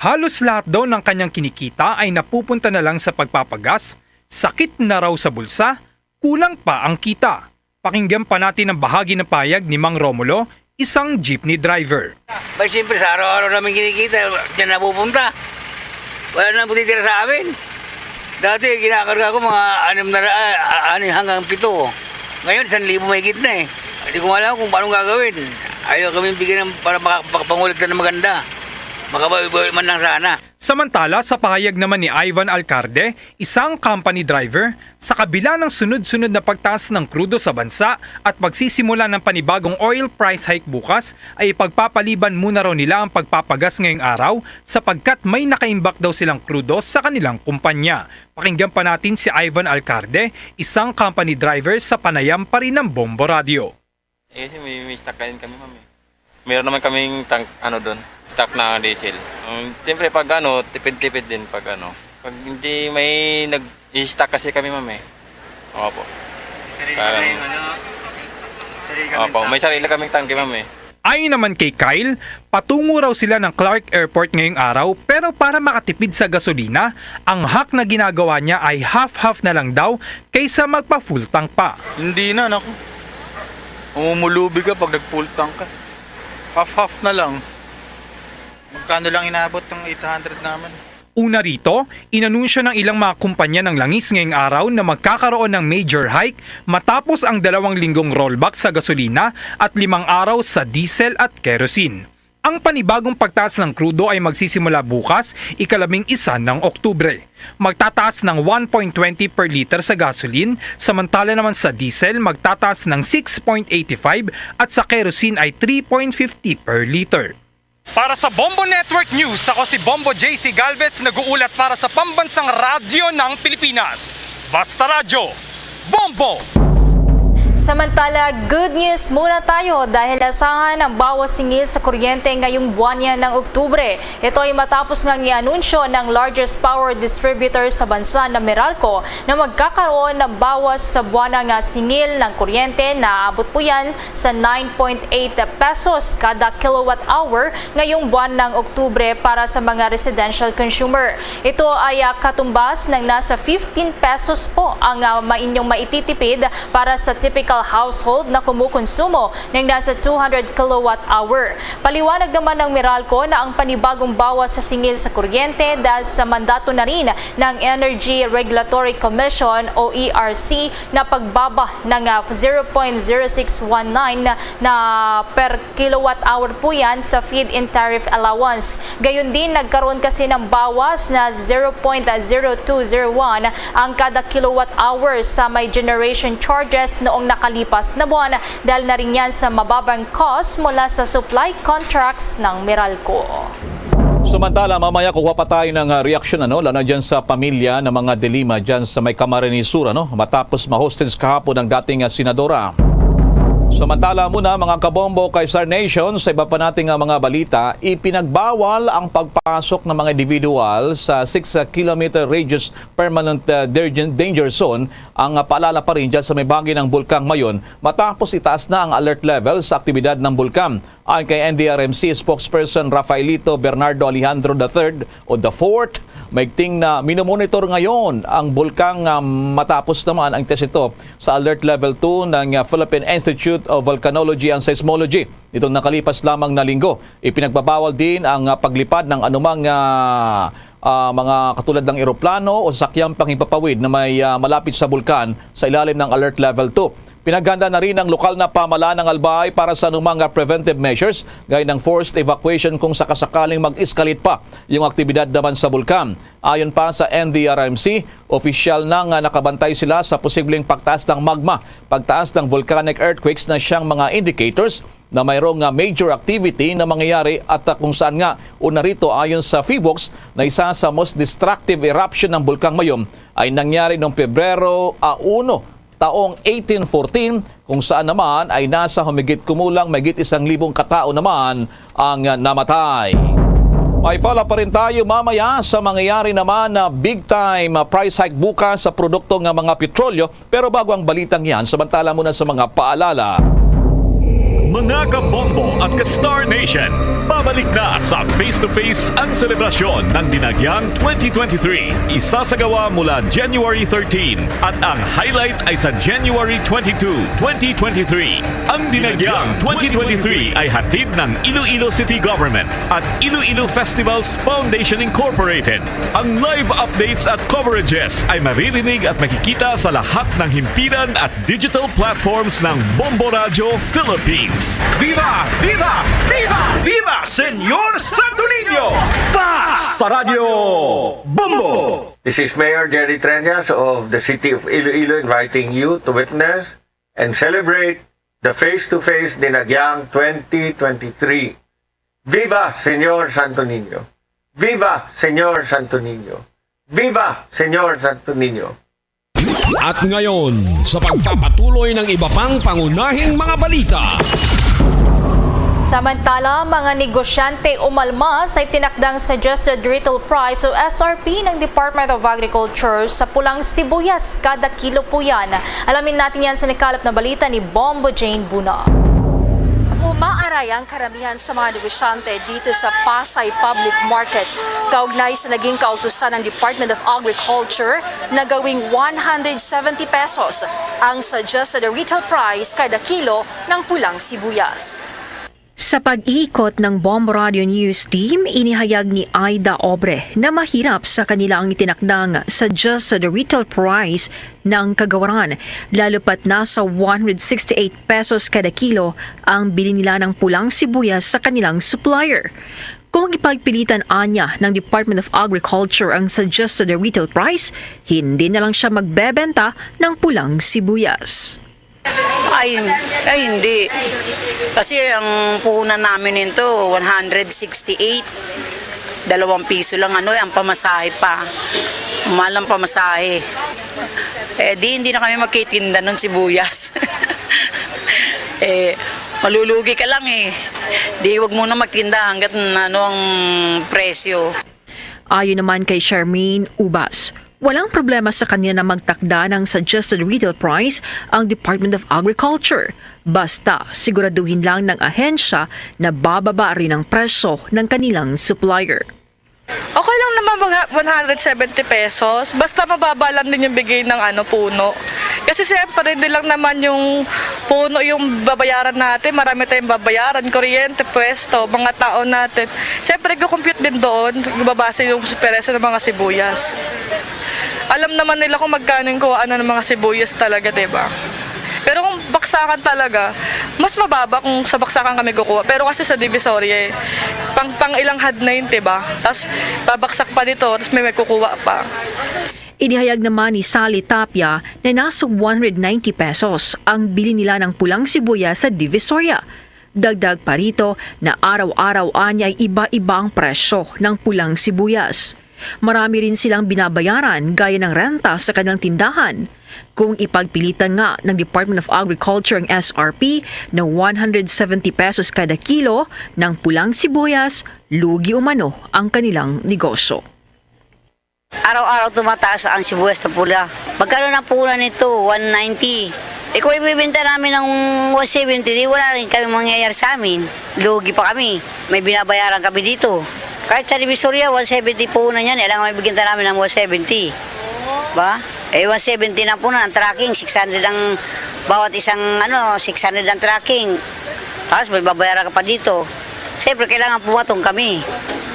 halos lahat daw ng kanyang kinikita ay napupunta na lang sa pagpapagas, sakit na raw sa bulsa, kulang pa ang kita. Pakinggan pa natin ang bahagi ng pahayag ni Mang Romulo, isang jeepney driver. Bay, siyempre, sa araw-araw namin kinikita, diyan napupunta. Wala na matitira sa amin. Dati, ginakarga ko mga anim na ra-, ah, anim hanggang pito. Ngayon, isang libo mahigit na eh. Hindi ko alam kung paano gagawin. Ayaw kami bigyan ng, para maka-, makapangulit na maganda. Makabawi-bawi man lang sana. Samantala, sa pahayag naman ni Ivan Alcarde, isang company driver, sa kabila ng sunod-sunod na pagtaas ng krudo sa bansa at pagsisimula ng panibagong oil price hike bukas, ay ipagpapaliban muna raw nila ang pagpapagas ngayong araw sapagkat may nakaimbak daw silang krudo sa kanilang kumpanya. Pakinggan pa natin si Ivan Alcarde, isang company driver sa panayam pa rin ng Bombo Radio. Eh, kasi may, may stock din kami, ma'am, eh. Meron naman kaming tank, ano, doon, stock na diesel. Um, siyempre, pag ano, tipid-tipid din pag ano. Pag hindi may nag-i-stock kasi kami, ma'am, eh. Opo. May sarili Parang kami, ano, sarili kami Opo, may sarili kaming tangke, ma'am, eh. Ayon naman kay Kyle, patungo raw sila ng Clark Airport ngayong araw, pero para makatipid sa gasolina, ang hack na ginagawa niya ay half-half na lang daw kaysa magpa-full tank pa. Hindi na, naku. Mamumulubi ka pag nag-full tank ka. Half-half na lang. Magkano lang inabot ng eight hundred naman? Una rito, inanunsyo ng ilang mga kumpanya ng langis ngayong araw na magkakaroon ng major hike matapos ang dalawang linggong rollback sa gasolina at limang araw sa diesel at kerosene. Ang panibagong pagtaas ng krudo ay magsisimula bukas, ikalabing isa ng Oktubre. Magtataas ng one point twenty per liter sa gasoline, samantala naman sa diesel magtataas ng six point eighty-five at sa kerosene ay three point fifty per liter. Para sa Bombo Network News, ako si Bombo J C Galvez, nag-uulat para sa Pambansang Radyo ng Pilipinas. Basta Radyo, Bombo! Samantala, good news muna tayo dahil asahan ang bawas singil sa kuryente ngayong buwan niya ng Oktubre. Ito ay matapos ngang i-anunsyo ng largest power distributor sa bansa na Meralco na magkakaroon ng bawas sa buwanang singil ng kuryente na abot po yan sa nine point eight pesos kada kilowatt hour ngayong buwan ng Oktubre para sa mga residential consumer. Ito ay, ah, katumbas ng nasa fifteen pesos po ang, ah, ma-, inyong maititipid para sa typical household na kumukonsumo ng nasa two hundred kilowatt hour. Paliwanag naman ng Meralco na ang panibagong bawas sa singil sa kuryente dahil sa mandato na rin ng Energy Regulatory Commission o E R C na pagbaba ng, ah, zero point zero six one nine na per kilowatt hour po yan sa feed-in tariff allowance. Gayon din, nagkaroon kasi ng bawas na zero point zero two zero one ang kada kilowatt hour sa may generation charges noong nakalipas na buwan dahil na rin yan sa mababang cost mula sa supply contracts ng Meralco. Samantala, mamaya kuha pa tayo ng, ah, reaksyon, ano, lalo na dyan sa pamilya ng mga de Lima dyan sa may Camarines Sur, ano, matapos ma-hostage kahapon ang dating, ah, senadora. Samantala muna, mga kabombo, kay Star Nation, sa iba pa nating, ah, mga balita, ipinagbawal ang pagpasok ng mga individual sa six kilometer radius permanent, ah, danger, danger zone. Ang, ah, paalala pa rin dyan sa may bagi ng Bulkang Mayon matapos itaas na ang alert level sa aktibidad ng bulkan. Ayon kay N D R M C spokesperson Rafaelito Bernardo Alejandro the third o the fourth, maigting na minomonitor ngayon ang bulkang, ah, matapos naman ang test ito sa Alert Level two ng, ah, Philippine Institute of Volcanology and Seismology. Nitong nakalipas lamang na linggo, ipinagbabawal din ang, ah, paglipad ng anumang, ah, ah, mga katulad ng eroplano o sasakyang panghipapawid na may, ah, malapit sa bulkan sa ilalim ng Alert Level two. Pinaghanda na rin ang lokal na pamahalaan ng Albay para sa anumang, ah, preventive measures, gaya ng forced evacuation kung sakasakaling mag-escalate pa yung aktibidad naman sa bulkan. Ayon pa sa N D R M C, opisyal na nga nakabantay sila sa posibleng pagtaas ng magma, pagtaas ng volcanic earthquakes na siyang mga indicators na mayroong, ah, major activity na mangyayari at, ah, kung saan nga una rito, ayon sa PHIVOLCS, na isa sa most destructive eruption ng Bulkang Mayon ay nangyari noong Pebrero, ah, uno, taong eighteen fourteen, kung saan naman ay nasa humigit kumulang mahigit isang libong katao naman ang, ah, namatay. May follow pa rin tayo mamaya sa mangyayari naman na big time, ah, price hike bukas sa produkto nga mga petrolyo. Pero bago ang balitang yan, samantala muna sa mga paalala. Mga kabombo at ka-Star Nation, pabalik na sa Face to Face ang selebrasyon ng Dinagyang twenty twenty-three. Isasagawa mula January thirteen at ang highlight ay sa January twenty-two, twenty twenty-three. Ang Dinagyang twenty twenty-three ay hatid ng Iloilo City Government at Iloilo Festivals Foundation Incorporated. Ang live updates at coverages ay maririnig at makikita sa lahat ng himpilan at digital platforms ng Bombo Radyo Philippines. Viva! Viva! Viva! Viva Señor Santo Niño! Basta Radyo Bombo! This is Mayor Jerry Treñas of the City of Iloilo inviting you to witness and celebrate the Face to Face Dinagyang twenty twenty-three. Viva Señor Santo Niño! Viva Señor Santo Niño! Viva Señor Santo Niño! At ngayon, sa pagpapatuloy ng iba pang pangunahing mga balita. Samantala, mga negosyante umalma sa itinakdang suggested retail price o S R P ng Department of Agriculture sa pulang sibuyas kada kilo po yan. Alamin natin yan sa nakalap na balita ni Bombo Jane Buna. Umaaray ang karamihan sa mga negosyante dito sa Pasay Public Market kaugnay sa naging kautusan ng Department of Agriculture na gawing one hundred seventy pesos ang suggested retail price kada kilo ng pulang sibuyas. Sa pag-iikot ng Bombo Radio News Team, inihayag ni Aida Obre na mahirap sa kanila ang itinakdang suggested retail price ng kagawaran, lalo pat nasa one hundred sixty-eight pesos kada kilo ang bili nila ng pulang sibuyas sa kanilang supplier. Kung ipagpilitan anya ng Department of Agriculture ang suggested retail price, hindi na lang siya magbebenta ng pulang sibuyas. Ay, ay hindi. Kasi ang puhunan namin nito, one hundred sixty-eight. Dalawang piso lang ano, ang pamasahe pa. Mahal ang pamasahe. Eh, di hindi na kami magkitinda ng sibuyas. Eh, malulugi ka lang eh. Di wag muna magtinda hanggat ano ang presyo. Ayon naman kay Charmaine Ubas, walang problema sa kanila na magtakda ng suggested retail price ang Department of Agriculture, basta siguraduhin lang ng ahensya na bababa rin ang presyo ng kanilang supplier. Okay lang naman mag one hundred seventy pesos. Basta mababa lang din yung bigay ng ano, puno. Kasi siyempre, hindi lang naman yung puno yung babayaran natin. Marami tayong babayaran, kuryente, pwesto, mga tao natin. Siyempre, i-compute din doon, babase yung presyo ng mga sibuyas. Alam naman nila kung magkano yung kuhaan ng mga sibuyas talaga, di ba? Pero kung baksakan talaga, mas mababa kung sa baksakan kami kukuha. Pero kasi sa Divisoria eh, pang, pang ilang had na yun, diba? Tapos babaksak pa dito, tapos may magkukuha pa. Inihayag naman ni Sally Tapia na nasa one hundred ninety pesos ang bili nila ng pulang sibuyas sa Divisoria. Dagdag pa rito na araw-araw anya ay iba-iba ang presyo ng pulang sibuyas. Marami rin silang binabayaran gaya ng renta sa kanilang tindahan. Kung ipagpilitan nga ng Department of Agriculture ang S R P na one hundred seventy pesos kada kilo ng pulang sibuyas, lugi umano ang kanilang negosyo. Araw-araw tumataas ang sibuyas na pula. Magkano na puhunan nito? One ninety. Eh, kung ibibenta namin ng one seventy, di wala rin kami mangyayari sa amin. Lugi pa kami. May binabayaran kami dito. Kahit sa Divisoria, one seventy puhunan yan. Kailangan may bigyan namin ng one seventy. Ba? Eh, one seventy na puhunan. Ang trucking, six hundred ang bawat isang, ano, six hundred ang trucking. Tapos may babayaran ka pa dito. Siyempre, kailangan pumatong kami.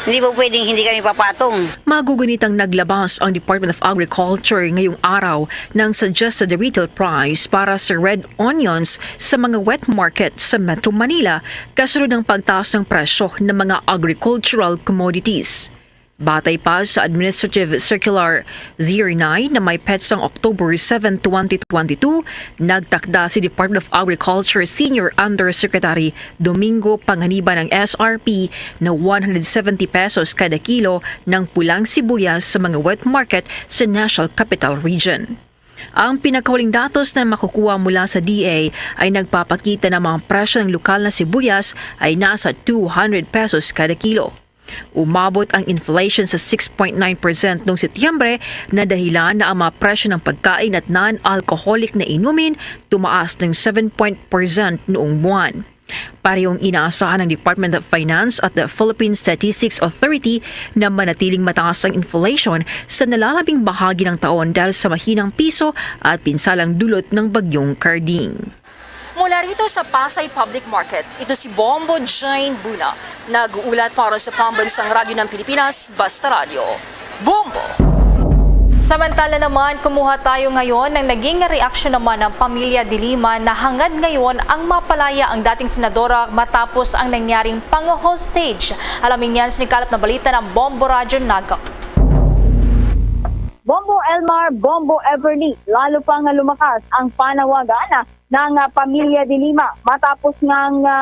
Hindi po pwedeng hindi kami papatong. Magugunitang naglabas ang Department of Agriculture ngayong araw ng suggested retail price para sa red onions sa mga wet market sa Metro Manila kasunod ng pagtaas ng presyo ng mga agricultural commodities. Batay pa sa Administrative Circular Zero nine na may petsang October seven, twenty twenty-two, nagtakda si Department of Agriculture Senior Undersecretary Domingo Panganiban ng S R P na one hundred seventy pesos kada kilo ng pulang sibuyas sa mga wet market sa National Capital Region. Ang pinakahuling datos na makukuha mula sa D A ay nagpapakita na mga presyo ng lokal na sibuyas ay nasa two hundred pesos kada kilo. Umabot ang inflation sa six point nine percent noong Setyembre na dahilan na ang mga presyo ng pagkain at non-alcoholic na inumin tumaas ng seven percent noong buwan. Parehong inaasahan ng Department of Finance at the Philippine Statistics Authority na manatiling mataas ang inflation sa nalalabing bahagi ng taon dahil sa mahinang piso at pinsalang dulot ng Bagyong Carding. Mula rito sa Pasay Public Market, ito si Bombo Jane Buna, nag-uulat para sa Pambansang Radyo ng Pilipinas, Basta Radyo. Bombo! Samantala naman, kumuha tayo ngayon ng naging reaksyon naman ng pamilya Dilima na hangad ngayon ang mapalaya ang dating senadora matapos ang nangyaring pang-hostage. Alamin niyan sa nikalap na balita ng Bombo Radyo Naga. Bombo Elmar, Bombo Everly, lalo pa nga lumakas ang panawagan ng ah, pamilya Dilima matapos nga nga,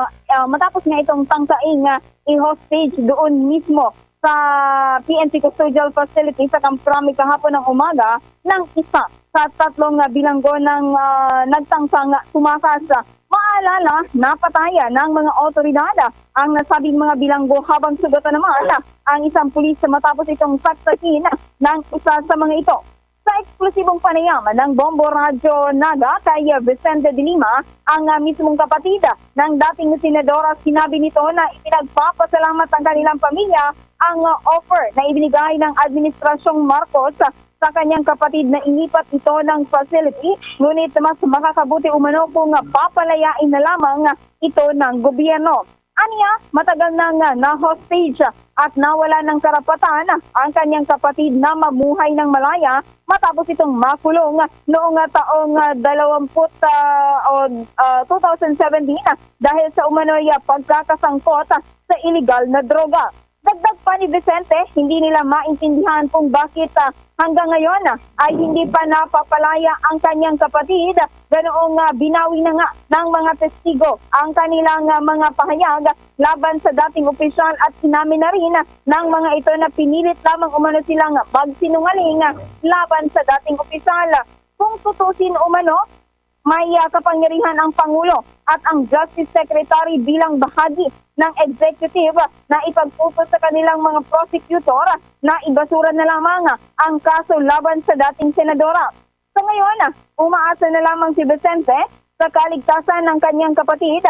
ah, matapos nga itong tangkaing ah, i-hostage doon mismo sa P N P Custodial Facility sa Kamprami kahapon ng umaga ng isa sa tatlong ah, bilanggo ng ah, nagtangkang tumakas. Maalala, napatayan ng mga otoridad ang nasabing mga bilanggo habang sugatan naman ang isang pulis matapos itong saksakin ng isa sa mga ito. Sa eksklusibong panayam ng Bombo Radyo Naga kay Vicente de Lima, ang ah, mismong kapatid ng dating senadora, sinabi nito na ipinagpapasalamat ng kanilang pamilya ang ah, offer na ibinigay ng Administrasyong Marcos sa kanyang kapatid na ilipat ito ng facility, ngunit mas makakabuti umano kung papalayain na lamang ito ng gobyerno. Anya, matagal nang na-hostage at nawala ng karapatan ang kanyang kapatid na mamuhay ng malaya matapos itong makulong noong taong ah, dalawampu, ah, o, ah, two thousand seventeen dahil sa umano'y ah, pagkakasangkot sa iligal na droga. Dagdag pa ni Vicente, hindi nila maintindihan kung bakit ah, hanggang ngayon ah, ay hindi pa napapalaya ang kanyang kapatid, ganoong ah, binawi na nga ng mga testigo ang kanilang ah, mga pahayag laban sa dating opisyal at inamin na rin ng mga ito na pinilit lamang umano silang magsinungaling laban sa dating opisyal. Kung tutusin umano, may ah, kapangyarihan ang Pangulo at ang Justice Secretary bilang bahagi ng executive na ipag-utos sa kanilang mga prosecutor na ibasura na lamang ang kaso laban sa dating senadora. Sa ngayon, umaasa na lamang si Vicente sa kaligtasan ng kanyang kapatid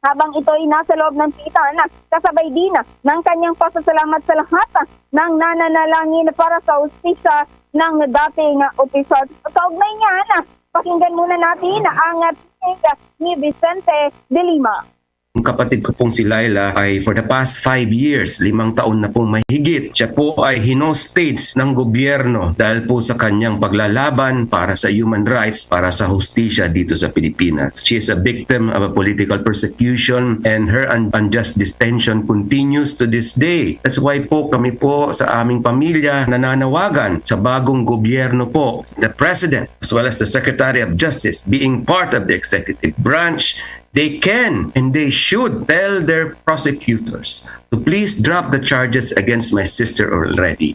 habang ito'y nasa loob ng pitan, kasabay din ng kanyang pasasalamat sa lahat ng nananalangin para sa hustisya ng dating opisyal. Kaugnay niyan, pakinggan muna natin ang tinig ni Vicente de Lima. Ang kapatid ko pong si Laila ay for the past five years, limang taon na pong mahigit, siya po ay hinostage ng gobyerno dahil po sa kanyang paglalaban para sa human rights, para sa hustisya dito sa Pilipinas. She is a victim of a political persecution and her un- unjust detention continues to this day. That's why po kami po sa aming pamilya nananawagan sa bagong gobyerno po, the President as well as the Secretary of Justice being part of the executive branch They can and they should tell their prosecutors to please drop the charges against my sister already.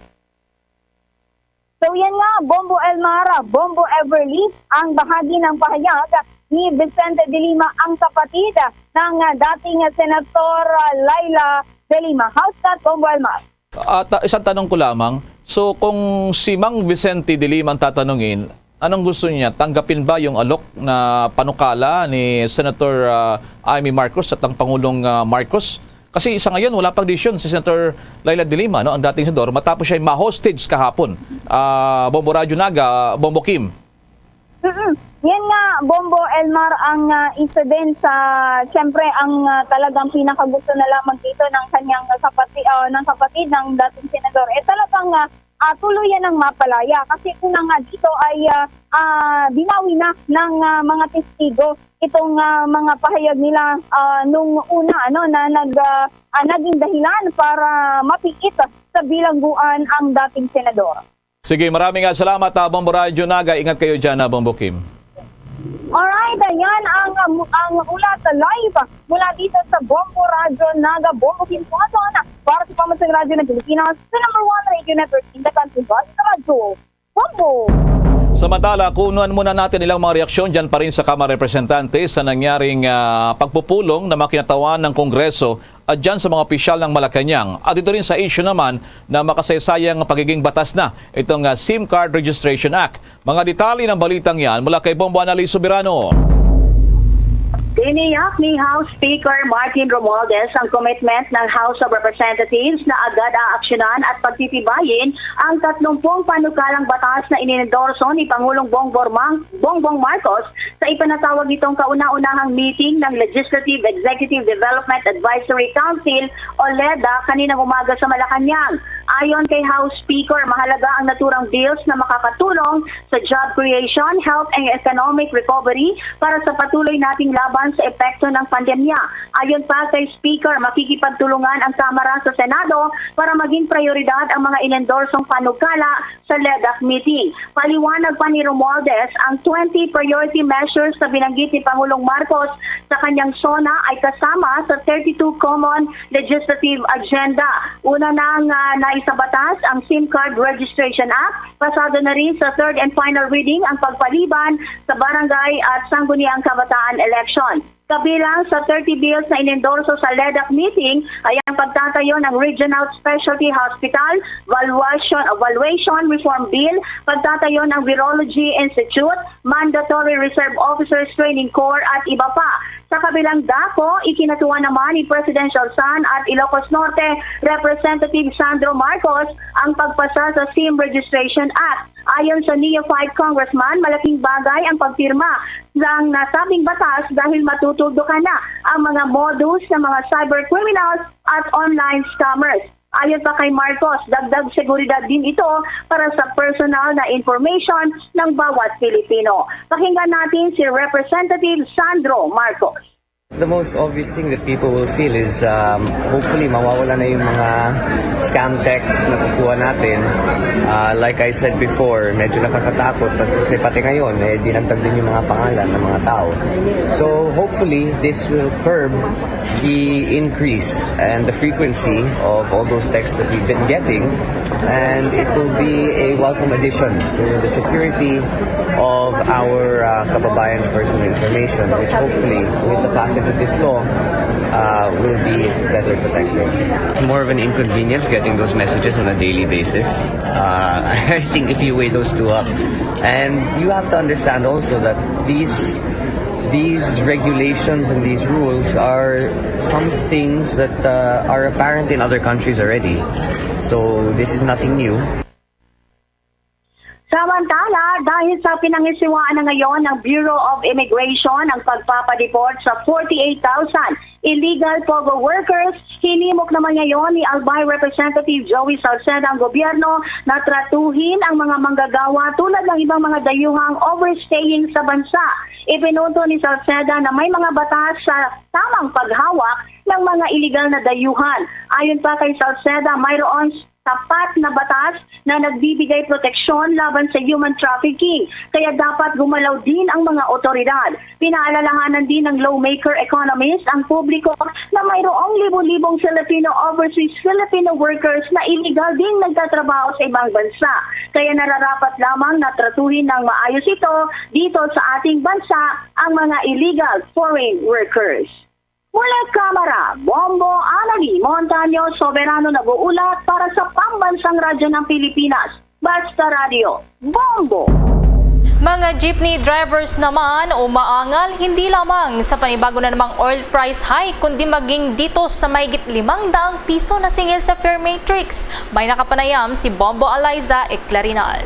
So yan nga, Bombo Elmar, Bombo Everly, ang bahagi ng pahayag ni Vicente de Lima, ang kapatid ng, ah, dating Senator, ah, Leila de Lima. How's that, Bombo Elmar? At, ah, isang tanong ko lamang, so kung si Mang Vicente de Lima ang tatanungin, anong gusto niya? Tanggapin ba yung alok na panukala ni Senator, ah, Imee Marcos at ang Pangulong, ah, Marcos? Kasi sa ngayon, wala pang desisyon si Senator Leila de Lima, no, ang dating senador, matapos siya ma-hostage kahapon. Ah, Bombo Radyo Naga, Bombo Kim. Mm-mm. Yan nga, Bombo Elmar, ang, ah, isa din sa, siyempre, ang, ah, talagang pinakagusto na lamang dito ng kanyang kapatid, ah, ng kapatid ng dating senador. Eh, talagang, ah, ah, tuluyan ng mapalaya. Kasi una nga dito ay, ah, ah, binawi na ng, ah, mga testigo itong, ah, mga pahayag nila, ah, nung una, ano, na nag, ah, ah, naging dahilan para mapiit sa bilangguan ang dating senador. Sige, maraming, ah, salamat, ah, Bombo Radyo Naga. Ingat kayo dyan, ah, Bombo Kim. Alright, ayan ang, ang, ang ulat live mula dito sa Bombo Radyo Naga, Bombo Kim Quaton, para sa Pamansang Radyo ng Pilipinas, the number one radio network in the country, Basta Radyo Bombo. Samantala, kunan muna natin ilang mga reaksyon dyan pa rin sa Kamara ng Representante sa nangyaring, ah, pagpupulong na makinatawan ng Kongreso at dyan sa mga opisyal ng Malacañang. At ito rin sa issue naman na makasaysayang pagiging batas na itong, ah, SIM Card Registration Act. Mga detalye ng balitang yan mula kay Bombo Annalise Soberano. Tiniyak ni House Speaker Martin Romualdez ang commitment ng House of Representatives na agad aaksyonan at pagtitibayin ang tatlumpung panukalang batas na inendorso ni Pangulong Bongbong Mang-, Bongbong Marcos sa ipanatawag nitong kauna-unahang meeting ng Legislative Executive Development Advisory Council o leda kaninang umaga sa Malacañang. Ayon kay House Speaker, mahalaga ang naturang bills na makakatulong sa job creation, health, and economic recovery para sa patuloy nating laban sa epekto ng pandemya. Ayon pa kay Speaker, makikipagtulungan ang Kamara sa Senado para maging prioridad ang mga inendorsong panukala sa ledak meeting. Paliwanag pa ni Romualdez, ang twenty priority measures na binanggit ni Pangulong Marcos sa kanyang SONA ay kasama sa thirty-two common legislative agenda. Una na nga naisabatas ang SIM Card Registration Act, pasado na rin sa third and final reading ang pagpaliban sa barangay at sangguniang kabataan election. Kabilang sa thirty bills na inendorso sa ledak meeting ay ang pagtatayo ng Regional Specialty Hospital, Valuation, Valuation Reform Bill, pagtatayo ng Virology Institute, Mandatory Reserve Officers Training Corps at iba pa. Sa kabilang dako, ikinatuwa naman ni Presidential Son at Ilocos Norte Representative Sandro Marcos ang pagpasa sa SIM Registration Act. Ayon sa Neophyte Congressman, malaking bagay ang pagpirma ng nasabing batas dahil matutugdokan na ang mga modus ng mga cyber criminals at online scammers. Ayon pa kay Marcos, dagdag seguridad din ito para sa personal na information ng bawat Pilipino. Pakinggan natin si Representative Sandro Marcos. The most obvious thing that people will feel is, um, hopefully, mawawala na yung mga scam texts na kukuha natin. Uh, like I said before, medyo nakakatakot kasi pati ngayon, eh, dinagdag din yung mga pangalan ng mga tao. So, hopefully, this will curb the increase and the frequency of all those texts that we've been getting, and it will be a welcome addition to the security of our, uh, kababayan's personal information, which hopefully, with the passage of this law, uh, will be better protected. It's more of an inconvenience getting those messages on a daily basis. Uh, I think if you weigh those two up, and you have to understand also that these these regulations and these rules are some things that, uh, are apparent in other countries already. So this is nothing new. Samantala, dahil sa pinangisiwaan na ngayon ng Bureau of Immigration ang pagpapadeport sa forty-eight thousand illegal POGO workers, hinimok naman ngayon ni Albay Representative Joey Salceda ang gobyerno na tratuhin ang mga manggagawa tulad ng ibang mga dayuhang overstaying sa bansa. Ipinuto ni Salceda na may mga batas sa tamang paghawak ng mga iligal na dayuhan. Ayon pa kay Salceda, mayroon tapat na batas na nagbibigay proteksyon laban sa human trafficking, kaya dapat gumalaw din ang mga otoridad. Pinaalalahanan din ng lawmaker economist ang publiko na mayroong libo-libong Filipino overseas Filipino workers na illegal din nagtatrabaho sa ibang bansa. Kaya nararapat lamang na tratuhin ng maayos ito dito sa ating bansa ang mga illegal foreign workers. Mula Kamara, Bombo Anali Montaño Soberano nag-uulat para sa Pambansang Radyo ng Pilipinas, Basta Radyo, Bombo! Mga jeepney drivers naman umaangal hindi lamang sa panibago na namang oil price hike kundi maging dito sa mahigit limang daang piso na singil sa fare matrix. May nakapanayam si Bombo Eliza Eclarinal.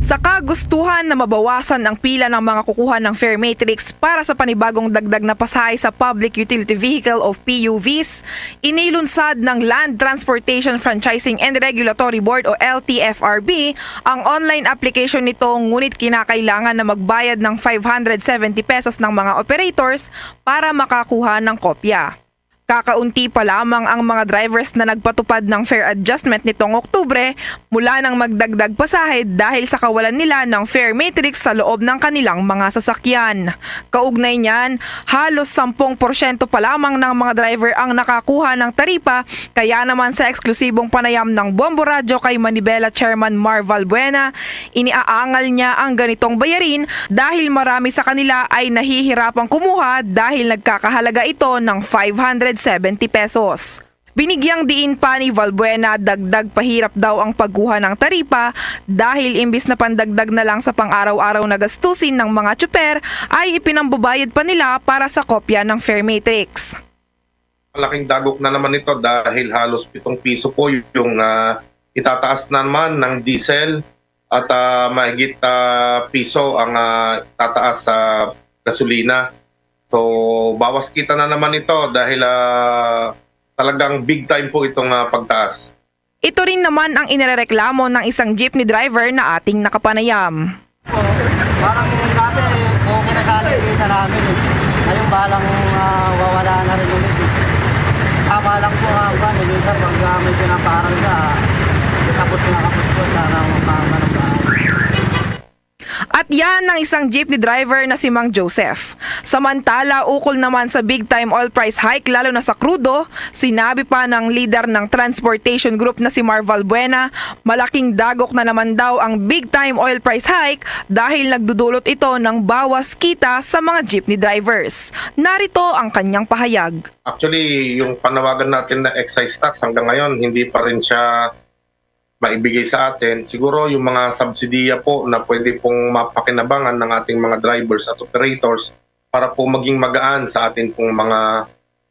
Sa kagustuhan na mabawasan ang pila ng mga kukuha ng fare matrix para sa panibagong dagdag na pasahe sa Public Utility Vehicle o P U Vs, inilunsad ng Land Transportation Franchising and Regulatory Board o L T F R B ang online application nito, ngunit kinakailangan na magbayad ng five hundred seventy pesos ng mga operators para makakuha ng kopya. Kakaunti pa lamang ang mga drivers na nagpatupad ng fare adjustment nitong Oktubre mula nang magdagdag pasahe dahil sa kawalan nila ng fare matrix sa loob ng kanilang mga sasakyan. Kaugnay niyan, halos sampung porsyento pa lamang ng mga driver ang nakakuha ng taripa, kaya naman sa eksklusibong panayam ng Bombo Radyo kay Manibela Chairman Mar Valbuena, iniaangal niya ang ganitong bayarin dahil marami sa kanila ay nahihirapang kumuha dahil nagkakahalaga ito ng five hundred seventy pesos. Binigyang diin pa ni Valbuena, dagdag pahirap daw ang pagkuha ng taripa dahil imbis na pandagdag na lang sa pang-araw-araw na gastusin ng mga tsuper ay ipinambabayad pa nila para sa kopya ng fare matrix. Malaking dagok na naman ito dahil halos pitong piso po yung ah, itataas naman ng diesel at ah, mahigit ah, piso ang ah, tataas sa gasolina. So bawas kita na naman ito dahil ah, talagang big time po itong ah, pagtaas. Ito rin naman ang inirereklamo ng isang jeepney driver na ating nakapanayam. Parang dati, okay na sana yung kita namin eh. Ngayon, balang uh, wawala na rin ulit eh. Tama lang po nga, uh, eh, minsan pag uh, may pinaparal ka, uh, tapos na kapos po, sana manong At yan ang isang jeepney driver na si Mang Joseph. Samantala, ukol naman sa big time oil price hike, lalo na sa krudo, sinabi pa ng leader ng transportation group na si Mar Valbuena, malaking dagok na naman daw ang big time oil price hike dahil nagdudulot ito ng bawas kita sa mga jeepney drivers. Narito ang kanyang pahayag. Actually, yung panawagan natin na excise tax hanggang ngayon, hindi pa rin siya maibigay sa atin. Siguro yung mga subsidiya po na pwede pong mapakinabangan ng ating mga drivers at operators para po maging magaan sa atin pong mga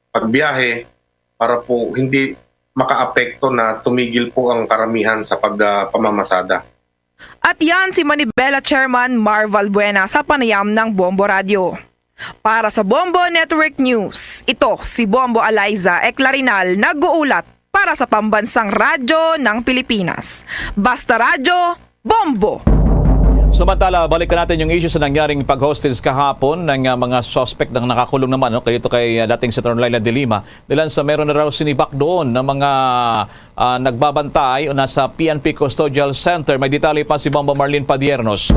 pagbiyahe para po hindi makaapekto na tumigil po ang karamihan sa pagpamamasada. At yan si Manibela Chairman Mar Valbuena sa panayam ng Bombo Radio. Para sa Bombo Network News, ito si Bombo Eliza Eclarinal nag-uulat para sa Pambansang Radyo ng Pilipinas. Basta Radyo, Bombo! Samantala, balikan natin yung issue sa nangyaring pag-hostage kahapon ng uh, mga suspect na nakakulong naman. No? Kaya ito kay uh, dating Senator Leila de Lima. Dahil sa meron na raw sinibak doon ng mga uh, nagbabantay o nasa P N P Custodial Center. May detalye pa si Bombo Marlene Padiernos.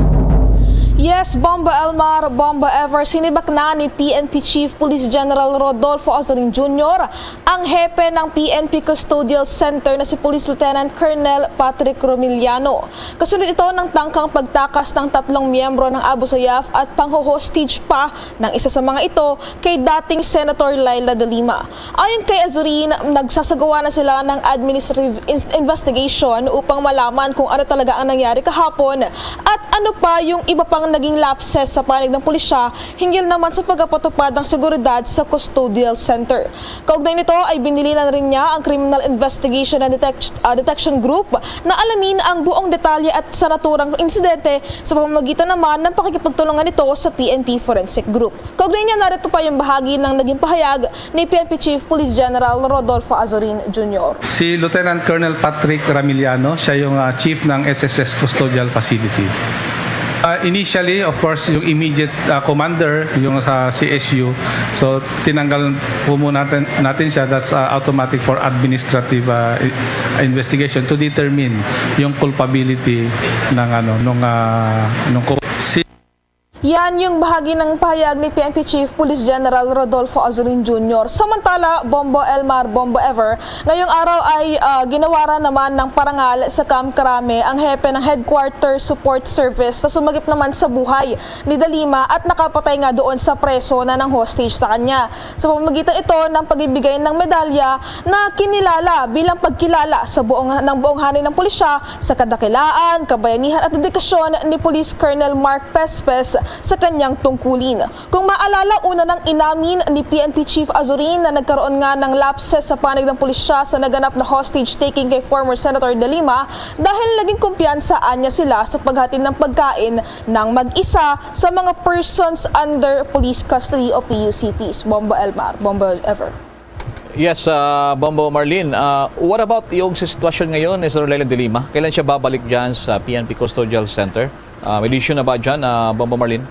Yes, Bombo Elmar, Bombo Ever, sinibak na ni P N P Chief Police General Rodolfo Azorin Junior ang hepe ng P N P Custodial Center na si Police Lieutenant Colonel Patrick Romiliano. Kasunod ito ng tangkang pagtakas ng tatlong miyembro ng Abu Sayyaf at pangho-hostage pa ng isa sa mga ito kay dating Senator Leila de Lima. Ayon kay Azorin, nagsasagawa na sila ng administrative investigation upang malaman kung ano talaga ang nangyari kahapon at ano pa yung iba pang naging lapses sa panig ng pulisya hinggil naman sa pagpatupad ng seguridad sa custodial center. Kaugnay nito ay binilinan rin niya ang Criminal Investigation and Detection, uh, Detection Group na alamin ang buong detalye at sa naturang insidente sa pamamagitan naman ng pakikipagtulungan nito sa P N P Forensic Group. Kaugnay niya, narito pa yung bahagi ng naging pahayag ni P N P Chief Police General Rodolfo Azorin Junior. Si Lieutenant Colonel Patrick Ramiliano, siya yung uh, chief ng H S S Custodial Facility. Uh, initially, of course, yung immediate uh, commander, yung sa C S U. So, tinanggal po muna natin, natin siya. That's uh, automatic for administrative uh, i- investigation to determine yung culpability ng ano nung uh, nung co- si Yan yung bahagi ng pahayag ni P N P Chief Police General Rodolfo Azurin Junior. Samantala, Bombo Elmar, Bombo Ever, ngayong araw ay uh, ginawaran naman ng parangal sa Camp Crame ang hepe ng Headquarter Support Service na sumagip naman sa buhay ni Dalima at nakapatay nga doon sa preso na nang hostage sa kanya. Sa pamamagitan ito ng pagibigay ng medalya na kinilala bilang pagkilala sa buong ng buong hanay ng pulisya sa kadakilaan, kabayanihan at dedikasyon ni Police Colonel Mark Pespes sa kanyang tungkulin. Kung maalala, una nang inamin ni P N P Chief Azurin na nagkaroon nga ng lapses sa panig ng pulisya sa naganap na hostage taking kay former Senator De Lima dahil naging kumpiyansa niya sila sa paghatid ng pagkain ng mag-isa sa mga persons under police custody o P U C Ps. Bombo Elmar, Bombo Ever. Yes, uh, Bombo Marlene, uh, what about yung sitwasyon ngayon ni Sir Lele de Lima? Kailan siya babalik dyan sa P N P Custodial Center? Uh, may issue na ba dyan, uh, Bombo Marlene?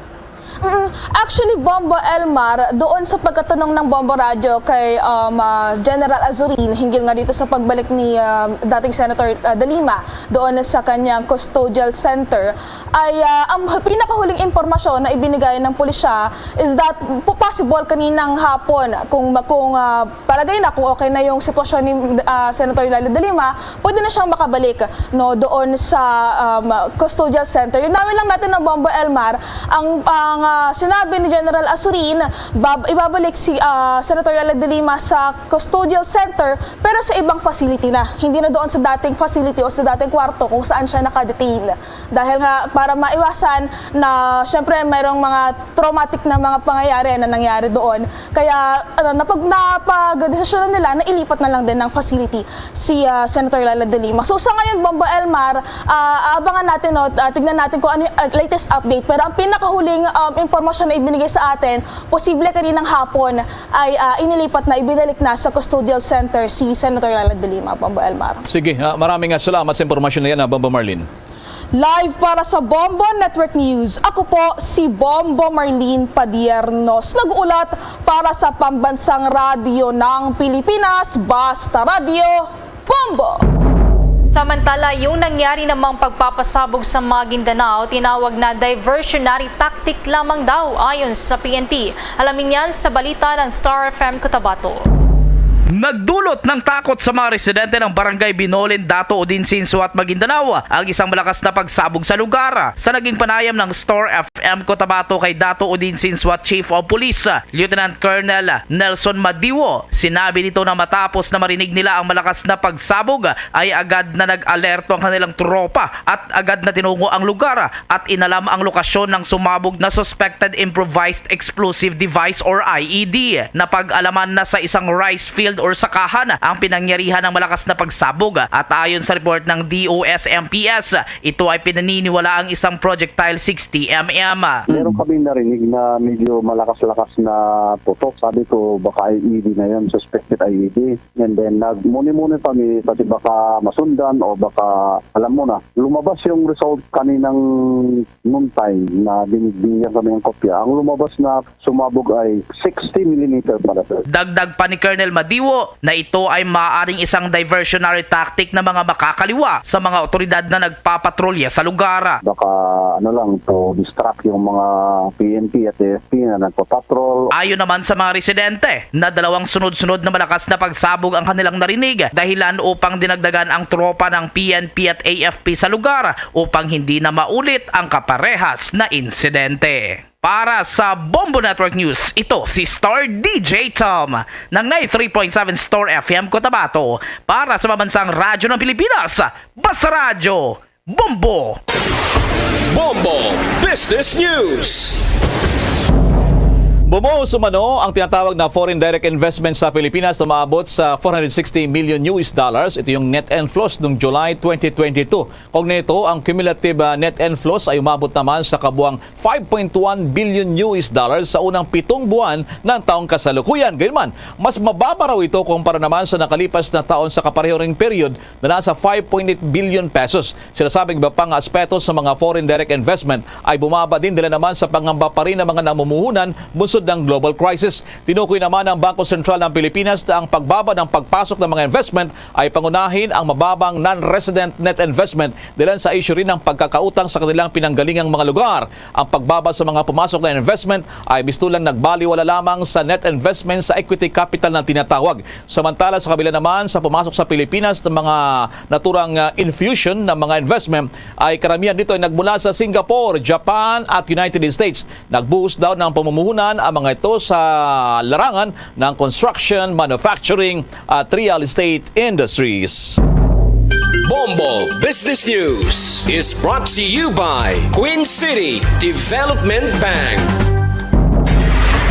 Mm, actually, Bombo Elmar, doon sa pagkatanong ng Bombo Radyo kay um, uh, General Azurin hinggil nga dito sa pagbalik ni um, dating Senator uh, De Lima doon sa kanyang custodial center, ay uh, ang pinakahuling impormasyon na ibinigay ng pulisya is that possible kaninang hapon kung kung uh, palagay na kung okay na yung sitwasyon ni uh, Senator Lele de Lima, pwede na siyang makabalik no doon sa um, custodial center. Linawin lang natin ng Bombo Elmar, ang ang uh, sinabi ni General Azurin, bab, ibabalik si uh, Senator Lele de Lima sa custodial center pero sa ibang facility na. Hindi na doon sa dating facility o sa dating kwarto kung saan siya nakadetain. Dahil nga para maiwasan na syempre mayroong mga traumatic na mga pangyayari na nangyari doon. Kaya ano, napag napagdesisyonan nila na ilipat na lang din ng facility si uh, Senator Lele de Lima. So sa ngayon, Bombo Elmar, uh, abangan natin, no, uh, tignan natin kung ano yung uh, latest update. Pero ang pinakahuling um, impormasyon na ibinigay sa atin, posible kaninang hapon ay uh, inilipat na, ibinalik na sa custodial center si Senator Lele de Lima, Bombo Elmar. Sige, uh, maraming uh, salamat sa impormasyon na yan, uh, Bombo Marlene. Live para sa Bombo Network News, ako po si Bombo Marlene Padiernos, nag-uulat para sa Pambansang Radyo ng Pilipinas, Basta Radyo, Bombo! Samantala, yung nangyari namang pagpapasabog sa Maguindanao, tinawag na diversionary tactic lamang daw ayon sa P N P. Alamin yan sa balita ng Star F M Cotabato. Nagdulot ng takot sa mga residente ng Barangay Binolin, Dato Odin, Sinsuat, Maguindanao ang isang malakas na pagsabog sa lugar. Sa naging panayam ng Star F M Cotabato kay Dato Odin, Sinsuat Chief of Police Lieutenant Colonel Nelson Madiwo, sinabi nito na matapos na marinig nila ang malakas na pagsabog ay agad na nag-alerto ang kanilang tropa at agad na tinungo ang lugar at inalam ang lokasyon ng sumabog na suspected improvised explosive device or I E D. Napag-alaman na sa isang rice field or sakahan ang pinangyarihan ng malakas na pagsabog at ayon sa report ng D O S M P S, ito ay pinaniniwala ang isang projectile sixty M M. Meron kami narinig na medyo malakas-lakas na putok. Sabi ko, baka I E D na yun, suspected I E D. And then, nagmuni-muni kami kasi baka masundan o baka, alam mo na, lumabas yung result kaninang noontime na binigyan kami ng kopya. Ang lumabas na sumabog ay sixty millimeter pala, sir. Dagdag pa ni Colonel Madiwo na ito ay maaaring isang diversionary tactic ng mga makakaliwa sa mga otoridad na nagpapatrolya sa lugar. Baka ano lang, to distract yung mga P N P at A F P na nagpapatrol. Ayon naman sa mga residente na dalawang sunod-sunod na malakas na pagsabog ang kanilang narinig, dahilan upang dinagdagan ang tropa ng P N P at A F P sa lugar upang hindi na maulit ang kaparehas na insidente. Para sa Bombo Network News, ito si Star D J Tom ng ninety-three point seven Star F M Cotabato. Para sa Pambansang Radyo ng Pilipinas, Basta Radyo, Bombo! Bombo Business News. Bumuhos umano ang tinatawag na foreign direct investment sa Pilipinas na umaabot sa four hundred sixty million U S dollars. Ito yung net inflows noong July twenty twenty-two. Kung nito, ang cumulative, ah, net inflows ay umabot naman sa kabuang five point one billion U S dollars sa unang pitong buwan ng taong kasalukuyan. Gayunman, mas mababa raw ito kumpara naman sa nakalipas na taon sa kapareho ring period na nasa five point eight billion pesos. Sinasabing iba pa nga aspeto sa mga foreign direct investment ay bumaba din dala naman sa pangamba pa rin ng mga namumuhunan bunsod ng global crisis. Tinukoy naman ng Bangko Sentral ng Pilipinas na ang pagbaba ng pagpasok ng mga investment ay pangunahin ang mababang non-resident net investment dala sa issue rin ng pagkakautang sa kanilang pinanggalingang mga lugar. Ang pagbaba sa mga pumasok na investment ay mistulang nagbaliwala lamang sa net investment sa equity capital na tinatawag. Samantala, sa kabila naman sa pumasok sa Pilipinas ng mga naturang, ah, infusion ng mga investment, ay karamihan dito ay nagmula sa Singapore, Japan at United States. Nagbuhos daw ng pamumuhunan ang mga ito sa larangan ng construction, manufacturing at real estate industries. Bombo Business News is brought to you by Queen City Development Bank.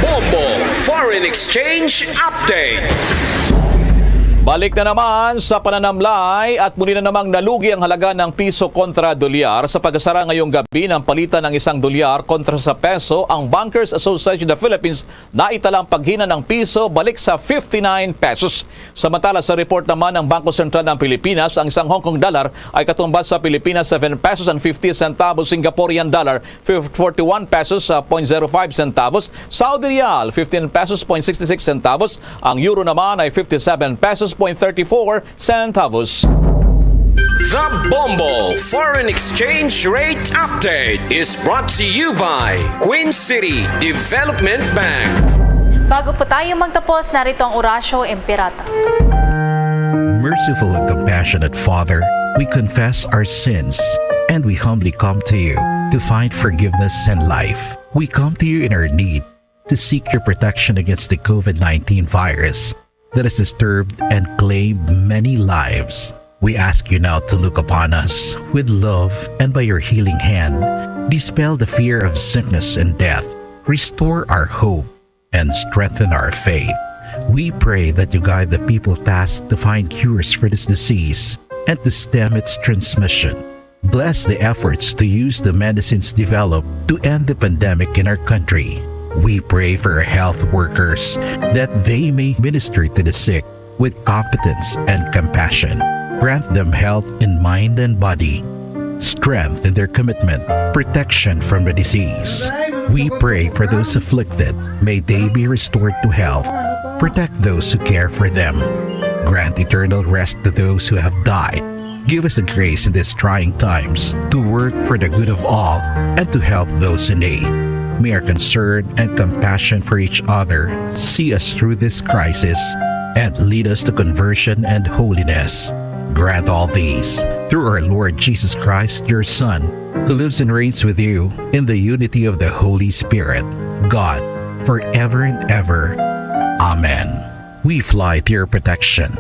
Bombo Foreign Exchange Update. Balik na naman sa pananamlay at muli na namang nalugi ang halaga ng piso kontra dolyar. Sa pagsara ngayong gabi ng palitan ng isang dolyar kontra sa peso, ang Bankers Association of the Philippines naitala ang paghina ng piso balik sa fifty-nine pesos. Samantala, sa report naman ng Bangko Sentral ng Pilipinas, ang isang Hong Kong dollar ay katumbas sa Pilipinas seven pesos and fifty centavos, Singaporean dollar forty-one pesos, ah, point zero five centavos, Saudi riyal fifteen pesos point sixty-six centavos, ang euro naman ay fifty-seven pesos point thirty-four centavos. The Bombo Foreign Exchange Rate Update is brought to you by Queen City Development Bank. Bago po tayo magtapos, narito ang Orasyo Imperata. Merciful and compassionate Father, we confess our sins and we humbly come to you to find forgiveness and life. We come to you in our need to seek your protection against the COVID nineteen virus that has disturbed and claimed many lives. We ask you now to look upon us with love and by your healing hand, dispel the fear of sickness and death, restore our hope, and strengthen our faith. We pray that you guide the people tasked to find cures for this disease and to stem its transmission. Bless the efforts to use the medicines developed to end the pandemic in our country. We pray for our health workers that they may minister to the sick with competence and compassion. Grant them health in mind and body, strength in their commitment, protection from the disease. We pray for those afflicted. May they be restored to health. Protect those who care for them. Grant eternal rest to those who have died. Give us the grace in these trying times to work for the good of all and to help those in need. May our concern and compassion for each other see us through this crisis and lead us to conversion and holiness. Grant all these through our Lord Jesus Christ, your Son, who lives and reigns with you in the unity of the Holy Spirit, God, forever and ever. Amen. We fly to your protection.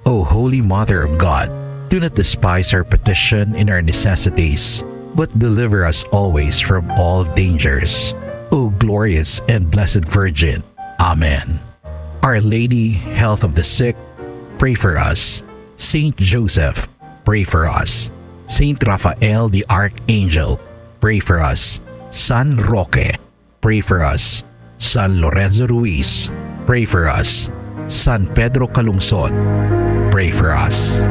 O Holy Mother of God, do not despise our petition in our necessities, but deliver us always from all dangers. O glorious and blessed Virgin. Amen. Our Lady, Health of the Sick, pray for us. Saint Joseph, pray for us. Saint Raphael the Archangel, pray for us. San Roque, pray for us. San Lorenzo Ruiz, pray for us. San Pedro Calungsod, pray for us.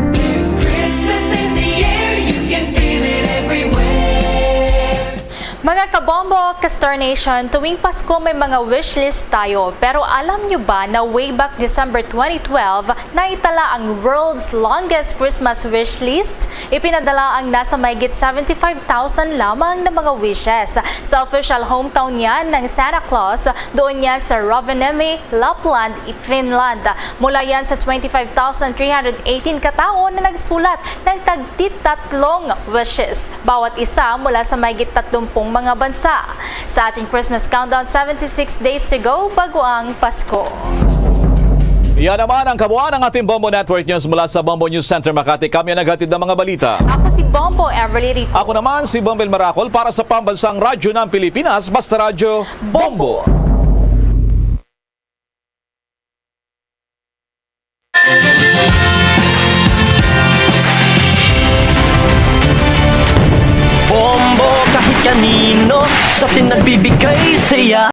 There's Christmas in the air, you can feel it everywhere. Mga kabombo, ka-Star Nation, tuwing Pasko may mga wishlist tayo. Pero alam nyo ba na way back December twenty twelve, naitala ang world's longest Christmas wishlist? Ipinadala ang nasa mahigit seventy-five thousand lamang na mga wishes sa official hometown niyan ng Santa Claus, doon niyan sa Rovaniemi, Lapland, Finland. Mula yan sa twenty-five thousand three hundred eighteen katao na nagsulat ng tagtitatlong wishes, bawat isa mula sa mahigit tatlumpung mga bansa. Sa ating Christmas countdown, seventy-six days to go bago ang Pasko. Yan naman ang kabuuan ng ating Bombo Network News mula sa Bombo News Center Makati. Kami ang naghatid ng mga balita. Ako si Bombo Everly Rico. Ako naman si Bombel Maracol para sa Pambansang Radyo ng Pilipinas, Basta Radyo Bombo. Bombo kahit kanino sa atin nagbibigay saya.